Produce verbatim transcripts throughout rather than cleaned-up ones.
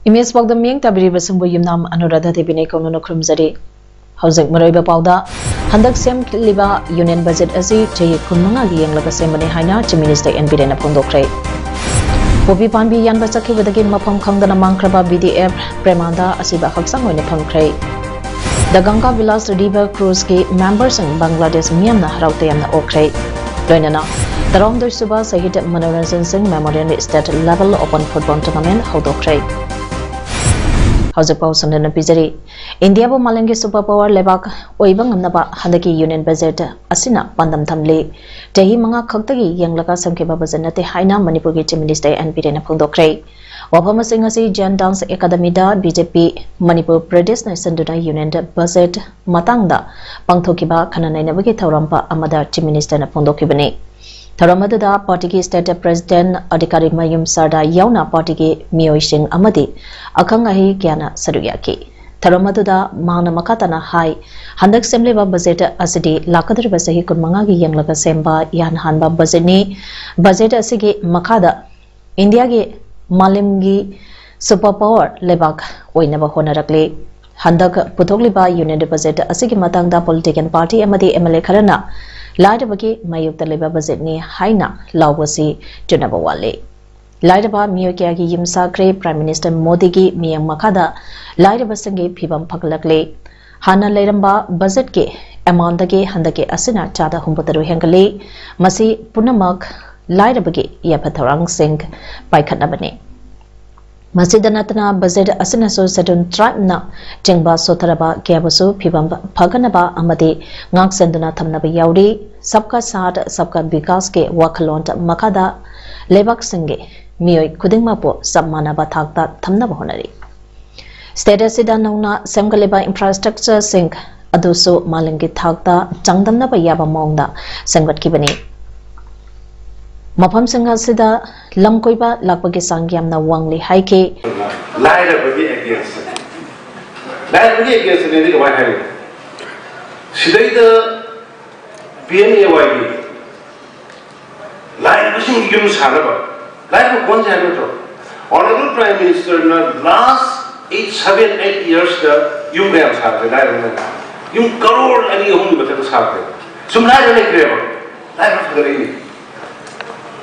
Image ꯄꯥꯎꯗꯝ ꯃꯤꯠꯌꯦꯡ ꯇꯥꯕꯤꯔꯤꯕꯁꯤꯡꯕꯨ ꯌꯨꯝꯅꯥꯝ ꯑꯅꯨꯔꯥꯙꯥ ꯗꯦꯕꯤꯅ ꯏꯀꯧꯅꯅ ꯈꯨꯔꯨꯝꯖꯔꯤ꯫ ꯍꯧꯖꯤꯛ ꯃꯔꯨꯑꯣꯏꯕ ꯄꯥꯎꯗ, ꯍꯟꯗꯛ ꯁꯦꯝꯂꯤꯕ ꯌꯨꯅꯤꯌꯟ ꯕꯖꯦꯠ ꯑꯁꯤ ꯆꯍꯤ ꯀꯨꯟꯃꯉꯥꯒꯤ ꯌꯦꯡꯂꯒ ꯁꯦꯝꯕꯅꯤ ꯍꯥꯏꯅ ꯆꯤꯐ ꯃꯤꯅꯤꯁꯇꯔ ꯑꯦꯟ ꯕꯤꯔꯦꯟꯅ ꯐꯣꯡꯗꯣꯛꯈ꯭ꯔꯦ꯫ ꯄꯣꯄꯤ ꯄꯥꯝꯕꯤ ꯌꯥꯟꯕ ꯆꯠꯈꯤꯕꯗꯒꯤ ꯃꯐꯝ ꯈꯪꯗꯅ ꯃꯥꯡꯈ꯭ꯔꯕ ꯕꯤ ꯗꯤ ꯑꯦꯐ ꯄ꯭ꯔꯦꯃꯥꯟꯗ ꯑꯁꯤꯕ ꯍꯛꯆꯥꯡ ꯑꯣꯏꯅ ꯐꯪꯈ꯭ꯔꯦ꯫ ꯗ ꯒꯪꯒꯥ ꯚꯤꯂꯥꯁ ꯔꯤꯚꯔ ꯀ꯭ꯔꯨꯖꯀꯤ ꯃꯦꯝꯕꯔꯁꯤꯡ ꯕꯪꯒ꯭ꯂꯥꯗꯦꯁ ꯃꯤꯌꯥꯝꯅ ꯍꯔꯥꯎ ꯇꯌꯥꯝꯅ ꯑꯣꯛꯈ꯭ꯔꯦ꯫ ꯂꯣꯏꯅꯅ ꯇꯔꯥꯍꯨꯝꯗꯣꯏ ꯁꯨꯕ ꯁꯍꯤꯗ Manoranjan Singh memorial state level open football tournament ꯍꯧꯗꯣꯛꯈ꯭ꯔꯦ꯫ ꯍꯧꯖꯤꯛ ꯄꯥꯎ ꯁꯟꯗꯣꯛꯅ ꯄꯤꯖꯔꯤ꯫ ꯏꯟꯗꯤꯌꯥꯕꯨ ꯃꯥꯂꯦꯝꯒꯤ ꯁꯨꯄꯔ ꯄꯥꯋꯔ ꯂꯩꯕꯥꯛ ꯑꯣꯏꯕ ꯉꯝꯅꯕ ꯍꯟꯗꯛꯀꯤ ꯌꯨꯅꯤꯌꯟ ꯕꯖꯦꯠ ꯑꯁꯤꯅ ꯄꯥꯟꯗꯝ ꯊꯝꯂꯤ꯫ ꯆꯍꯤ ꯃꯉꯥ ꯈꯛꯇꯒꯤ ꯌꯦꯡꯂꯒ ꯁꯦꯝꯈꯤꯕ ꯕꯖꯦꯠ ꯅꯠꯇꯦ ꯍꯥꯏꯅ ꯃꯅꯤꯄꯨꯔꯒꯤ ꯆꯤꯐ ꯃꯤꯅꯤꯁꯇꯔ ꯑꯦꯟ ꯕꯤꯔꯦꯟꯅ ꯐꯣꯡꯗꯣꯛꯈ꯭ꯔꯦ꯫ ꯋꯥꯐꯝꯁꯤꯡ ꯑꯁꯤ ꯖꯦꯟ ꯗꯥꯟꯁ ꯑꯦꯀꯥꯗꯃꯤꯗ ꯕꯤ ꯖꯦ ꯄꯤ ꯃꯅꯤꯄꯨꯔ ꯄ꯭ꯔꯗꯦꯁꯅ ꯁꯤꯟꯗꯨꯅ ꯌꯨꯅꯤꯌꯟ ꯕꯖꯦꯠ ꯃꯇꯥꯡꯗ ꯄꯥꯡꯊꯣꯛꯈꯤꯕ ꯈꯟꯅ ꯅꯩꯅꯕꯒꯤ ꯊꯧꯔꯝ ꯑꯃꯗ ꯆꯤꯐ ꯃꯤꯅꯤꯁꯇꯔꯅ ꯐꯣꯡꯗꯣꯛꯈꯤꯕꯅꯤ꯫ ꯊꯧꯔꯝ ꯑꯗꯨꯗ ꯄꯥꯔꯇꯤꯒꯤ ꯁ꯭ꯇꯦꯠ ꯄ꯭ꯔꯦꯁꯤꯗꯦꯟꯠ ꯑꯙꯤꯀꯥꯔꯤ ꯃꯌꯨꯝ ꯁꯥꯔꯗꯥ ꯌꯥꯎꯅ ꯄꯥꯔꯇꯤꯒꯤ ꯃꯤꯑꯣꯏꯁꯤꯡ ꯑꯃꯗꯤ ꯑꯈꯪ ꯑꯍꯩ ꯀꯌꯥꯅ ꯁꯔꯨꯛ ꯌꯥꯈꯤ꯫ ꯊꯧꯔꯝ ꯑꯗꯨꯗ ꯃꯍꯥꯛꯅ ꯃꯈꯥ ꯇꯥꯅ ꯍꯥꯏ, ꯍꯟꯗꯛ ꯁꯦꯝꯂꯤꯕ ꯕꯖꯦꯠ ꯑꯁꯤꯗꯤ ꯂꯥꯛꯀꯗꯧꯔꯤꯕ ꯆꯍꯤ ꯀꯨꯟꯃꯉꯥꯒꯤ ꯌꯦꯡꯂꯒ ꯁꯦꯝꯕ ꯏꯍꯥꯟ ꯍꯥꯟꯕ ꯕꯖꯦꯠꯅꯤ꯫ ꯕꯖꯦꯠ ꯑꯁꯤꯒꯤ ꯃꯈꯥꯗ ꯏꯟꯗꯤꯌꯥꯒꯤ ꯃꯥꯂꯦꯝꯒꯤ ꯁꯨꯄꯔ ꯄꯥꯋꯔ ꯂꯩꯕꯥꯛ ꯑꯣꯏꯅꯕ ꯍꯣꯠꯅꯔꯛꯂꯤ꯫ ꯍꯟꯗꯛ ꯄꯨꯊꯣꯛꯂꯤꯕ ꯌꯨꯅꯤꯌꯟ ꯕꯖꯦꯠ ꯑꯁꯤꯒꯤ ꯃꯇꯥꯡꯗ ꯄꯣꯂꯤꯇꯤꯀꯦꯜ ꯄꯥꯔꯇꯤ ꯑꯃꯗꯤ ꯑꯦꯝ ꯑꯦꯜ ꯑꯦ ꯈꯔꯅ ꯂꯥꯏꯔꯕꯒꯤ ꯃꯥꯌꯣꯛꯇ ꯂꯩꯕ ꯕꯖꯦꯠꯅꯤ ꯍꯥꯏꯅ ꯂꯥꯎꯕꯁꯤ ꯆꯨꯅꯕ ꯋꯥꯠꯂꯤ꯫ ꯂꯥꯏꯔꯕ ꯃꯤꯑꯣꯏ ꯀꯌꯥꯒꯤ ꯌꯨꯝ ꯁꯥꯈ꯭ꯔꯦ꯫ ꯄ꯭ꯔꯥꯏꯝ ꯃꯤꯅꯤꯁꯇꯔ ꯃꯣꯗꯤꯒꯤ ꯃꯤꯠꯌꯦꯡ ꯃꯈꯥꯗ ꯂꯥꯏꯔꯕꯁꯤꯡꯒꯤ ꯐꯤꯕꯝ ꯐꯒꯠꯂꯛꯂꯦ꯫ ꯍꯥꯟꯅ ꯂꯩꯔꯝꯕ ꯕꯖꯦꯠꯀꯤ ꯑꯦꯃꯥꯎꯟꯗꯒꯤ ꯍꯟꯗꯛꯀꯤ ꯑꯁꯤꯅ ꯆꯥꯗ ꯍꯨꯝꯐꯨꯇꯔꯨꯛ ꯍꯦꯟꯒꯠꯂꯤ꯫ ꯃꯁꯤ ꯄꯨꯝꯅꯃꯛ ꯂꯥꯏꯔꯕꯒꯤ ꯌꯥꯏꯐ ꯊꯧꯔꯥꯡꯁꯤꯡ ꯄꯥꯏꯈꯠꯅꯕꯅꯤ꯫ ꯃꯁꯤꯗ ꯅꯠꯇꯅ ꯕꯖꯦꯠ ꯑꯁꯤꯅꯁꯨ ꯁꯦꯗꯨꯜ ꯇ꯭ꯔꯥꯏꯕꯅ ꯆꯤꯡꯕ ꯁꯣꯠꯊꯔꯕ ꯀꯌꯥꯕꯨꯁꯨ ꯐꯤꯕꯝ ꯐꯒꯠꯅꯕ ꯑꯃꯗꯤ ꯉꯥꯛꯁꯦꯟꯗꯨꯅ ꯊꯝꯅꯕ ꯌꯥꯎꯔꯤ꯫ ꯁꯕꯀꯥ ꯁꯥꯊ, ꯁꯕꯀꯥ ꯕꯤꯀꯥꯁꯀꯤ ꯋꯥꯈꯜꯂꯣꯟ ꯃꯈꯥꯗ ꯂꯩꯕꯥꯛꯁꯤꯡꯒꯤ ꯃꯤꯑꯣꯏ ꯈꯨꯗꯤꯡꯃꯛꯄꯨ ꯆꯞ ꯃꯥꯟꯅꯕ ꯊꯥꯛꯇ ꯊꯝꯅꯕ ꯍꯣꯠꯅꯔꯤ꯫ State ꯑꯁꯤꯗ ꯅꯧꯅ ꯁꯦꯝꯒꯠꯂꯤꯕ infrastructureꯁꯤꯡ ꯑꯗꯨꯁꯨ ꯃꯥꯂꯦꯝꯒꯤ ꯊꯥꯛꯇ ꯆꯥꯡꯗꯝꯅꯕ ꯌꯥꯕ ꯃꯑꯣꯡꯗ ꯁꯦꯝꯒꯠꯈꯤꯕꯅꯤ꯫ ꯃꯐꯝꯁꯤꯡ ꯑꯁꯤꯗ ꯂꯝ ꯀꯣꯏꯕ ꯂꯥꯛꯄꯒꯤ ꯆꯥꯡ ꯌꯥꯝꯅ ꯋꯥꯡꯂꯤ ꯍꯥꯏꯈꯤ꯫ ꯂꯥꯏꯔꯕꯒꯤ against, ꯂꯥꯏꯔꯕꯒꯤ againstꯅꯦꯗꯤ ꯀꯃꯥꯏꯅ ꯍꯥꯏꯅꯤ? ꯁꯤꯗꯩꯗ ꯄꯤ ꯑꯦꯝ ꯑꯦ ꯋꯥꯏꯒꯤ ꯂꯥꯏꯔꯕꯁꯤꯡꯒꯤ ꯌꯨꯝ ꯁꯥꯅꯕ, ꯂꯥꯏꯔꯕ ꯀꯣꯟꯁꯦ ꯍꯥꯏꯕ ꯅꯠꯇ꯭ꯔꯣ? Honourable Prime Ministerꯅ last eight, seven, eight yearsꯇ ꯌꯨꯝ ꯀꯌꯥꯝ ꯁꯥꯈ꯭ꯔꯦ ꯂꯥꯏꯔꯕ? ꯌꯨꯝ ꯀꯔꯣꯔ ꯑꯅꯤ ꯑꯍꯨꯝꯒꯤ ꯃꯊꯛꯇ ꯁꯥꯈ꯭ꯔꯦ꯫ ꯁꯨꯝ ꯂꯥꯏꯔ ꯂꯩꯈ꯭ꯔꯦꯕ꯫ ꯂꯥꯏꯔꯕ ꯐꯒꯠꯂꯛꯏꯅꯤ꯫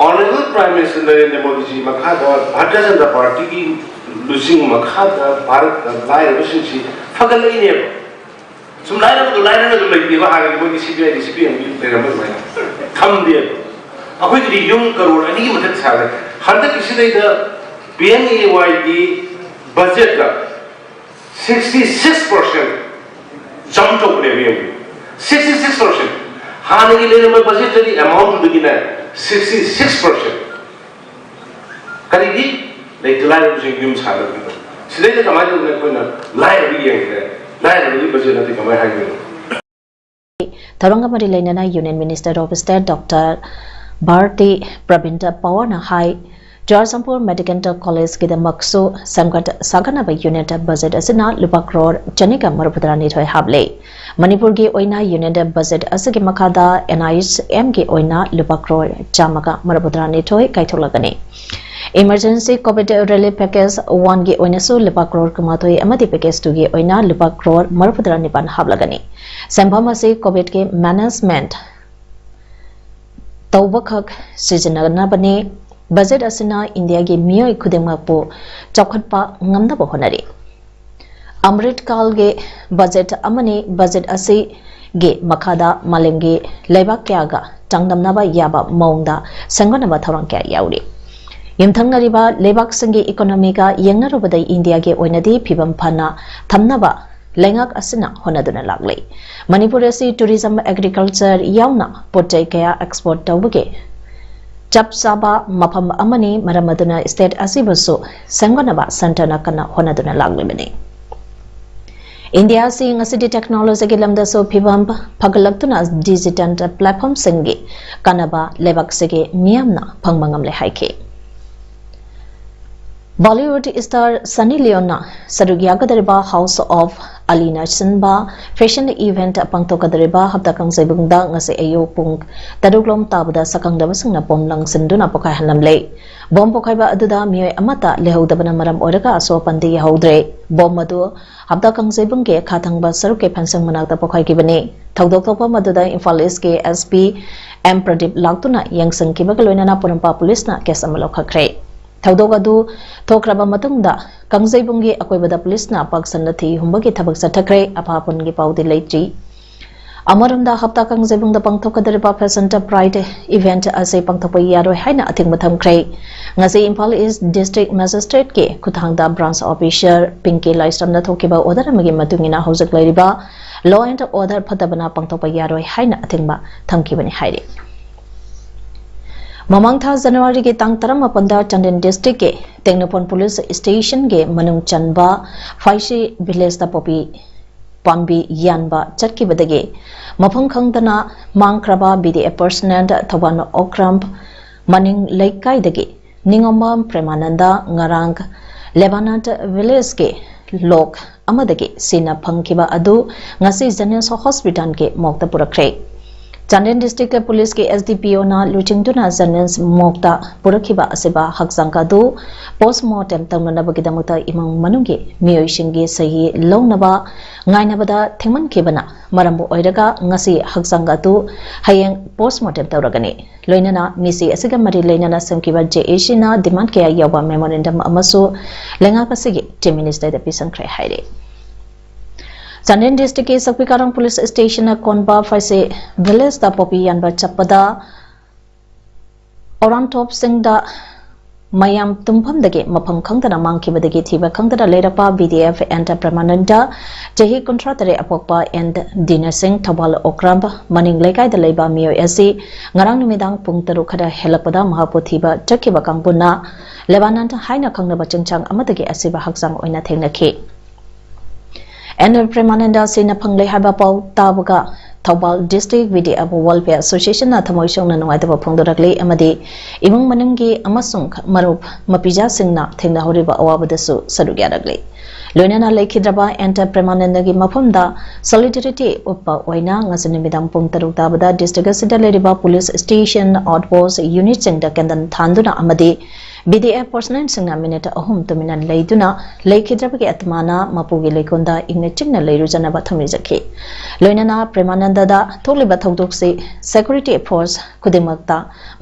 Honourable Prime Minister ꯅꯔꯦꯟꯗ꯭ꯔ ꯃꯣꯗꯤꯖꯤ ꯃꯈꯥꯗ ꯚꯥꯔꯇꯤꯌ ꯖꯅꯇꯥ ꯄꯥꯔꯇꯤꯒꯤ ꯂꯨꯆꯤꯡ ꯃꯈꯥꯗ ꯚꯥꯔꯠꯇ ꯂꯥꯏꯔꯕꯁꯤꯡꯁꯤ ꯐꯒꯠꯂꯛꯏꯅꯦꯕ꯫ ꯁꯨꯝ ꯂꯥꯏꯔꯕꯗꯣ ꯂꯥꯏꯔꯅ ꯑꯗꯨꯝ ꯂꯩꯇꯦꯕ꯫ ꯍꯥꯟꯅꯗꯤ ꯃꯣꯏꯒꯤ ꯁꯤ ꯄꯤ ꯑꯥꯏꯒꯤ ꯁꯤ ꯄꯤ ꯑꯦꯝꯒꯤ ꯂꯩꯔꯝꯕ ꯑꯗꯨꯃꯥꯏꯅ ꯊꯝꯗꯦꯕ꯫ ꯑꯩꯈꯣꯏꯒꯤꯗꯤ ꯌꯨꯝ ꯀꯔꯣꯔ ꯑꯅꯤꯒꯤ ꯃꯊꯛ ꯁꯥꯈ꯭ꯔꯦ꯫ ꯍꯟꯗꯛꯀꯤꯁꯤꯗꯩꯗ ꯄꯤ ꯑꯦꯝ ꯑꯦ ꯋꯥꯏꯒꯤ ꯕꯖꯦꯠꯇ sixty six percent jump ꯇꯧꯕꯅꯦꯕ꯫ ꯌꯦꯡꯕꯤꯌꯨ, sixty six percent꯫ ꯍꯥꯟꯅꯒꯤ ꯂꯩꯔꯝꯕ ꯕꯖꯦꯠꯇꯗꯤ amountꯗꯨꯗꯒꯤꯅꯦ sixty six percent꯫ ꯀꯔꯤꯒꯤ? ꯂꯩꯇ ꯂꯥꯏꯔꯕꯁꯤꯡ ꯌꯨꯝ ꯁꯥꯅꯕꯒꯤꯗꯣ꯫ ꯁꯤꯗꯩꯗ ꯀꯃꯥꯏꯅ ꯇꯧꯗꯅ ꯑꯩꯈꯣꯏꯅ ꯂꯥꯏꯔꯕ ꯌꯦꯡꯈ꯭ꯔꯦ, ꯂꯥꯏꯔꯕꯒꯤ ꯕꯖꯦꯠ ꯅꯠꯇꯦ ꯀꯃꯥꯏꯅ ꯍꯥꯏꯗꯣꯏꯅꯣ? ꯊꯧꯔꯝꯒ ꯃꯔꯤ ꯂꯩꯅꯅ Union Minister of State Doctor Bharati Pravin ꯄꯋꯥꯔꯅ ꯍꯥꯏ, ꯆꯨꯔꯥꯆꯥꯟꯄꯨꯔ ꯃꯦꯗꯤꯀꯦꯜ ꯀꯣꯂꯦꯖꯀꯤꯗꯃꯛꯁꯨ ꯁꯦꯝꯒꯠ ꯁꯥꯒꯠꯅꯕ unit budget ꯑꯁꯤꯅ ꯂꯨꯄꯥ ꯀ꯭ꯔꯣꯔ ꯆꯅꯤꯒ ꯃꯔꯤꯐꯨꯇꯔꯥꯅꯤꯊꯣꯏ ꯍꯥꯞꯂꯦ꯫ ꯃꯅꯤꯄꯨꯔꯒꯤ ꯑꯣꯏꯅ unit budget ꯑꯁꯤꯒꯤ ꯃꯈꯥꯗ N I H M ꯒꯤ ꯑꯣꯏꯅ ꯂꯨꯄꯥ ꯀ꯭ꯔꯣꯔ ꯆꯥꯝꯃꯒ ꯃꯔꯤꯐꯨꯇꯔꯥꯅꯤꯊꯣꯏ ꯀꯥꯏꯊꯣꯛꯂꯒꯅꯤ꯫ Emergency COVID relief package one ꯒꯤ ꯑꯣꯏꯅꯁꯨ ꯂꯨꯄꯥ ꯀ꯭ꯔꯣꯔ ꯀꯨꯟꯃꯥꯊꯣꯏ ꯑꯃꯗꯤ package two ꯒꯤ ꯑꯣꯏꯅ ꯂꯨꯄꯥ ꯀ꯭ꯔꯣꯔ ꯃꯔꯤꯐꯨꯇꯔꯥꯅꯤꯄꯥꯟ ꯍꯥꯞꯂꯒꯅꯤ꯫ ꯁꯦꯟꯐꯝ ꯑꯁꯤ COVIDꯀꯤ management ꯇꯧꯕꯈꯛ ꯁꯤꯖꯤꯟꯅꯅꯕꯅꯤ꯫ Budget ꯑꯁꯤꯅ ꯏꯟꯗꯤꯌꯥꯒꯤ ꯃꯤꯑꯣꯏ ꯈꯨꯗꯤꯡꯃꯛꯄꯨ ꯆꯥꯎꯈꯠꯄ ꯉꯝꯅꯕ ꯍꯣꯠꯅꯔꯤ꯫ ꯑꯃ꯭ꯔꯤꯠ ꯀꯥꯜꯒꯤ budget ꯑꯃꯅꯤ꯫ Budget ꯑꯁꯤꯒꯤ ꯃꯈꯥꯗ ꯃꯥꯂꯦꯝꯒꯤ ꯂꯩꯕꯥꯛ ꯀꯌꯥꯒ ꯆꯥꯡꯗꯝꯅꯕ ꯌꯥꯕ ꯃꯑꯣꯡꯗ ꯁꯦꯝꯒꯠꯅꯕ ꯊꯧꯔꯥꯡ ꯀꯌꯥ ꯌꯥꯎꯔꯤ꯫ ꯌꯨꯝꯊꯪꯅꯔꯤꯕ ꯂꯩꯕꯥꯛꯁꯤꯡꯒꯤ economyꯒ ꯌꯦꯡꯅꯔꯨꯕꯗ ꯏꯟꯗꯤꯌꯥꯒꯤ ꯑꯣꯏꯅꯗꯤ ꯐꯤꯕꯝ ꯐꯅ ꯊꯝꯅꯕ ꯂꯩꯉꯥꯛ ꯑꯁꯤꯅ ꯍꯣꯠꯅꯗꯨꯅ ꯂꯥꯛꯂꯤ꯫ ꯃꯅꯤꯄꯨꯔ ꯑꯁꯤ tourism, agriculture ꯌꯥꯎꯅ ꯄꯣꯠ ꯆꯩ ꯀꯌꯥ export ꯇꯧꯕꯒꯤ ꯆꯞ ꯆꯥꯕ ꯃꯐꯝ ꯑꯃꯅꯤ꯫ ꯃꯔꯝ ꯑꯗꯨꯅ state ꯑꯁꯤꯕꯨꯁꯨ ꯁꯦꯝꯒꯠꯅꯕ centreꯅ ꯀꯟꯅ ꯍꯣꯠꯅꯗꯨꯅ ꯂꯥꯛꯂꯤꯕꯅꯤ꯫ ꯏꯟꯗꯤꯌꯥ ꯑꯁꯤ ꯉꯁꯤꯗꯤ technologyꯒꯤ ꯂꯝꯗꯁꯨ ꯐꯤꯕꯝ ꯐꯒꯠꯂꯛꯇꯨꯅ digital platformꯁꯤꯡꯒꯤ ꯀꯥꯟꯅꯕ ꯂꯩꯕꯥꯛꯁꯤꯒꯤ ꯃꯤꯌꯥꯝꯅ ꯐꯪꯕ ꯉꯝꯂꯦ ꯍꯥꯏꯈꯤ꯫ Bollywood star Sunny Leoneꯅ ꯁꯔꯨꯛ ꯌꯥꯒꯗꯧꯔꯤꯕ House of Alina ꯁꯤꯟꯕ fashion event ꯄꯥꯡꯊꯣꯛꯀꯗꯧꯔꯤꯕ ꯍꯞꯇꯥ ꯀꯥꯡꯖꯩꯕꯨꯡꯗ ꯉꯁꯤ ꯑꯌꯨꯛ ꯄꯨꯡ ꯇꯔꯨꯛ ꯂꯣꯝ ꯇꯥꯕꯗ ꯁꯛꯈꯪꯗꯕꯁꯤꯡꯅ bomb ꯂꯪꯁꯤꯟꯗꯨꯅ ꯄꯣꯈꯥꯏꯍꯜꯂꯝꯂꯦ꯫ Bomb ꯄꯣꯈꯥꯏꯕ ꯑꯗꯨꯗ ꯃꯤꯑꯣꯏ ꯑꯃꯠꯇ ꯂꯩꯍꯧꯗꯕꯅ ꯃꯔꯝ ꯑꯣꯏꯔꯒ ꯑꯁꯣꯛ ꯑꯄꯟꯗꯤ ꯌꯥꯍꯧꯗ꯭ꯔꯦ꯫ Bomb ꯑꯗꯨ ꯍꯞꯇꯥ ꯀꯥꯡꯖꯩꯕꯨꯡꯒꯤ ꯈꯥ ꯊꯪꯕ ꯁꯔꯨꯛꯀꯤ fencing ꯃꯅꯥꯛꯇ ꯄꯣꯈꯥꯏꯈꯤꯕꯅꯤ꯫ ꯊꯧꯗꯣꯛ ꯊꯣꯛꯐꯝ ꯑꯗꯨꯗ ꯏꯝꯐꯥꯜ Eastꯀꯤ SP M ꯄ꯭ꯔꯗꯤꯞ ꯂꯥꯛꯇꯨꯅ ꯌꯦꯡꯁꯤꯟꯈꯤꯕꯒ ꯂꯣꯏꯅꯅ ꯄꯣꯔꯣꯝꯄꯥꯠ ꯄꯨꯂꯤꯁꯅ case ꯑꯃ ꯂꯧꯈꯠꯈ꯭ꯔꯦ꯫ ꯊꯧꯗꯣꯛ ꯑꯗꯨ ꯊꯣꯛꯈ꯭ꯔꯕ ꯃꯇꯨꯡꯗ ꯀꯥꯡꯖꯩꯕꯨꯡꯒꯤ ꯑꯀꯣꯏꯕꯗ ꯄꯨꯂꯤꯁꯅ ꯄꯥꯛ ꯁꯟꯅ ꯊꯤ ꯍꯨꯝꯕꯒꯤ ꯊꯕꯛ ꯆꯠꯊꯈ꯭ꯔꯦ꯫ ꯑꯐꯥ ꯑꯄꯨꯟꯒꯤ ꯄꯥꯎꯗꯤ ꯂꯩꯇ꯭ꯔꯤ꯫ ꯑꯃꯔꯣꯝꯗ ꯍꯞꯇꯥ ꯀꯥꯡꯖꯩꯕꯨꯡꯗ ꯄꯥꯡꯊꯣꯛꯀꯗꯧꯔꯤꯕ Fashion Pride event ꯑꯁꯤ ꯄꯥꯡꯊꯣꯛꯄ ꯌꯥꯔꯣꯏ ꯍꯥꯏꯅ ꯑꯊꯤꯡꯕ ꯊꯝꯈ꯭ꯔꯦ꯫ ꯉꯁꯤ ꯏꯝꯐꯥꯜ East District Magistrateꯀꯤ ꯈꯨꯠꯊꯥꯡꯗ branch officer ꯄꯤꯡꯀꯤ ꯂꯥꯏꯁ꯭ꯔꯝꯅ ꯊꯣꯛꯈꯤꯕ order ꯑꯃꯒꯤ ꯃꯇꯨꯡ ꯏꯟꯅ ꯍꯧꯖꯤꯛ ꯂꯩꯔꯤꯕ law and order ꯐꯠꯇꯕꯅ ꯄꯥꯡꯊꯣꯛꯄ ꯌꯥꯔꯣꯏ ꯍꯥꯏꯅ ꯑꯊꯤꯡꯕ ꯊꯝꯈꯤꯕꯅꯤ ꯍꯥꯏꯔꯤ꯫ ꯃꯃꯥꯡ ꯊꯥ ꯖꯅꯋꯥꯔꯤꯒꯤ ꯇꯥꯡ ꯇꯔꯥꯃꯥꯄꯟꯗ ꯆꯥꯟꯗꯦꯜ districtꯀꯤ ꯇꯦꯡꯅꯧꯄꯜ police stationꯒꯤ ꯃꯅꯨꯡ ꯆꯟꯕ ꯐꯥꯏꯁꯤ villageꯇ ꯄꯣꯄꯤ ꯄꯥꯝꯕꯤ ꯌꯥꯟꯕ ꯆꯠꯈꯤꯕꯗꯒꯤ ꯃꯐꯝ ꯈꯪꯗꯅ ꯃꯥꯡꯈ꯭ꯔꯕ BDF personnel ꯊꯧꯕꯥꯜ ꯑꯣꯀ꯭ꯔꯝ ꯃꯅꯤꯡ ꯂꯩꯀꯥꯏꯗꯒꯤ ꯅꯤꯉꯣꯝꯕꯝ ꯄ꯭ꯔꯦꯃꯥꯅꯟꯗ ꯉꯔꯥꯡ ꯂꯦꯕꯥꯅꯟ villageꯀꯤ ꯂꯣꯛ ꯑꯃꯗꯒꯤ ꯁꯤꯅ ꯐꯪꯈꯤꯕ ꯑꯗꯨ ꯉꯁꯤ ꯖꯦꯅꯤꯝꯁ hospitalꯒꯤ morgueꯇ ꯄꯨꯔꯛꯈ꯭ꯔꯦ꯫ ꯆꯥꯟꯗꯦꯜ district policeꯀꯤ SDPOꯅ ꯂꯨꯆꯤꯡꯗꯨꯅ ꯖꯦꯅꯤꯝꯁ morgueꯇ ꯄꯨꯔꯛꯈꯤꯕ ꯑꯁꯤꯕ ꯍꯛꯆꯥꯡ ꯑꯗꯨ post mortem ꯇꯧꯅꯅꯕꯒꯤꯗꯃꯛꯇ ꯏꯃꯨꯡ ꯃꯅꯨꯡꯒꯤ ꯃꯤꯑꯣꯏꯁꯤꯡꯒꯤ ꯁꯍꯤ ꯂꯧꯅꯕ ꯉꯥꯏꯅꯕꯗ ꯊꯦꯡꯃꯟꯈꯤꯕꯅ ꯃꯔꯝ ꯑꯣꯏꯔꯒ ꯉꯁꯤ ꯍꯛꯆꯥꯡ ꯑꯗꯨ ꯍꯌꯦꯡ post mortem ꯇꯧꯔꯒꯅꯤ꯫ ꯂꯣꯏꯅꯅ ꯃꯤꯁꯤ ꯑꯁꯤꯒ ꯃꯔꯤ ꯂꯩꯅꯅ ꯁꯦꯝꯈꯤꯕ JACꯅ demand ꯀꯌꯥ ꯌꯥꯎꯕ memorandum ꯑꯃꯁꯨ ꯂꯩꯉꯥꯛ ꯑꯁꯤꯒꯤ Chief Ministerꯗ ꯄꯤꯁꯤꯟꯈ꯭ꯔꯦ ꯍꯥꯏꯔꯤ꯫ ꯆꯥꯟꯗꯦꯜ districtꯀꯤ ꯁꯛꯄꯤꯀꯥꯔꯣꯡ police stationꯅ ꯀꯣꯟꯕ ꯐꯥꯏꯁꯦ villageꯇ ꯄꯣꯄꯤ ꯌꯥꯟꯕ ꯆꯠꯄꯗ ꯑꯣꯔꯥꯟꯊꯣꯞ ꯁꯤꯡꯗ ꯃꯌꯥꯝ ꯇꯨꯝꯐꯝꯗꯒꯤ ꯃꯐꯝ ꯈꯪꯗꯅ ꯃꯥꯡꯈꯤꯕꯗꯒꯤ ꯊꯤꯕ ꯈꯪꯗꯅ ꯂꯩꯔꯛꯄ ꯕꯤ ꯗꯤ ꯑꯦꯐ ꯑꯦꯟ ꯄ꯭ꯔꯦꯃꯥꯅꯟꯗ, ꯆꯍꯤ ꯀꯨꯟꯊ꯭ꯔꯥ ꯇꯔꯦꯠ ꯑꯄꯣꯛꯄ ꯑꯦꯟ ꯗꯤꯅꯁꯤꯡ, ꯊꯧꯕꯥꯜ ꯑꯣꯀ꯭ꯔꯥꯝ ꯃꯅꯤꯡ ꯂꯩꯀꯥꯏꯗ ꯂꯩꯕ ꯃꯤꯑꯣꯏ ꯑꯁꯤ ꯉꯔꯥꯡ ꯅꯨꯃꯤꯗꯥꯡ ꯄꯨꯡ ꯇꯔꯨꯛ ꯈꯔ ꯍꯦꯜꯂꯛꯄꯗ ꯃꯍꯥꯛꯄꯨ ꯊꯤꯕ ꯆꯠꯈꯤꯕ ꯀꯥꯡꯕꯨꯅ ꯂꯦꯕꯥꯅꯟ ꯍꯥꯏꯅ ꯈꯪꯅꯕ ꯆꯤꯡꯁꯥꯡ ꯑꯃꯗꯒꯤ ꯑꯁꯤꯕ ꯍꯛꯆꯥꯡ ꯑꯣꯏꯅ ꯊꯦꯡꯅꯈꯤ꯫ ꯑꯦꯟ ꯄ꯭ꯔꯦꯃꯥꯅꯟꯗ ꯑꯁꯤ ꯅꯐꯪ ꯂꯩ ꯍꯥꯏꯕ ꯄꯥꯎ ꯇꯥꯕꯒ Thoubal district B D F welfare ꯑꯦꯁꯣꯁꯤꯌꯦꯁꯟꯅ ꯊꯃꯣꯏ ꯁꯣꯛꯅ ꯅꯨꯡꯉꯥꯏꯇꯕ ꯐꯣꯡꯗꯣꯔꯛꯂꯤ ꯑꯃꯗꯤ ꯏꯃꯨꯡ ꯃꯅꯨꯡꯒꯤ ꯑꯃꯁꯨꯡ ꯃꯔꯨꯞ ꯃꯄꯤꯖꯥꯁꯤꯡꯅ ꯊꯦꯡꯅꯍꯧꯔꯤꯕ ꯑꯋꯥꯕꯗꯁꯨ ꯁꯔꯨꯛ ꯌꯥꯔꯛꯂꯤ꯫ ꯂꯣꯏꯅꯅ ꯂꯩꯈꯤꯗ꯭ꯔꯕ ꯑꯦꯟ ꯄ꯭ꯔꯦꯃꯥꯅꯟꯗꯒꯤ ꯃꯐꯝꯗ solidarity ꯎꯠꯄ ꯑꯣꯏꯅ ꯉꯁꯤ ꯅꯨꯃꯤꯗꯥꯡ ꯄꯨꯡ ꯇꯔꯨꯛ ꯇꯥꯕꯗ ꯗꯤꯁꯇ꯭ꯔꯤꯛ ꯑꯁꯤꯗ ꯂꯩꯔꯤꯕ ꯄꯨꯂꯤꯁ ꯁ꯭ꯇꯦꯁꯟ, ꯑꯥꯎꯠꯄꯣꯁ ꯌꯨꯅꯤꯠꯁꯤꯡꯗ ꯀꯦꯟꯗꯜ ꯊꯥꯟꯗꯨꯅ ꯑꯃꯗꯤ ꯕꯤ ꯗꯤ ꯑꯦꯐ ꯄꯔꯁꯅꯦꯜꯁꯤꯡꯅ ꯃꯤꯅꯤꯠ ꯑꯍꯨꯝ ꯇꯨꯃꯤꯟꯅ ꯂꯩꯗꯨꯅ ꯂꯩꯈꯤꯗ꯭ꯔꯕꯒꯤ ꯑꯇꯃꯥꯅ ꯃꯄꯨꯒꯤ ꯂꯩꯀꯣꯜꯗ ꯏꯪꯅ ꯆꯤꯛꯅ ꯂꯩꯔꯨꯖꯅꯕ ꯊꯧꯅꯤꯖꯈꯤ꯫ ꯂꯣꯏꯅꯅ ꯄ꯭ꯔꯦꯃꯥꯅꯟꯗꯗ ꯊꯣꯛꯂꯤꯕ ꯊꯧꯗꯣꯛꯁꯤ ꯁꯦꯀ꯭ꯌꯨꯔꯤꯇꯤ ꯐꯣꯔꯁ ꯈꯨꯗꯤꯡꯃꯛꯇ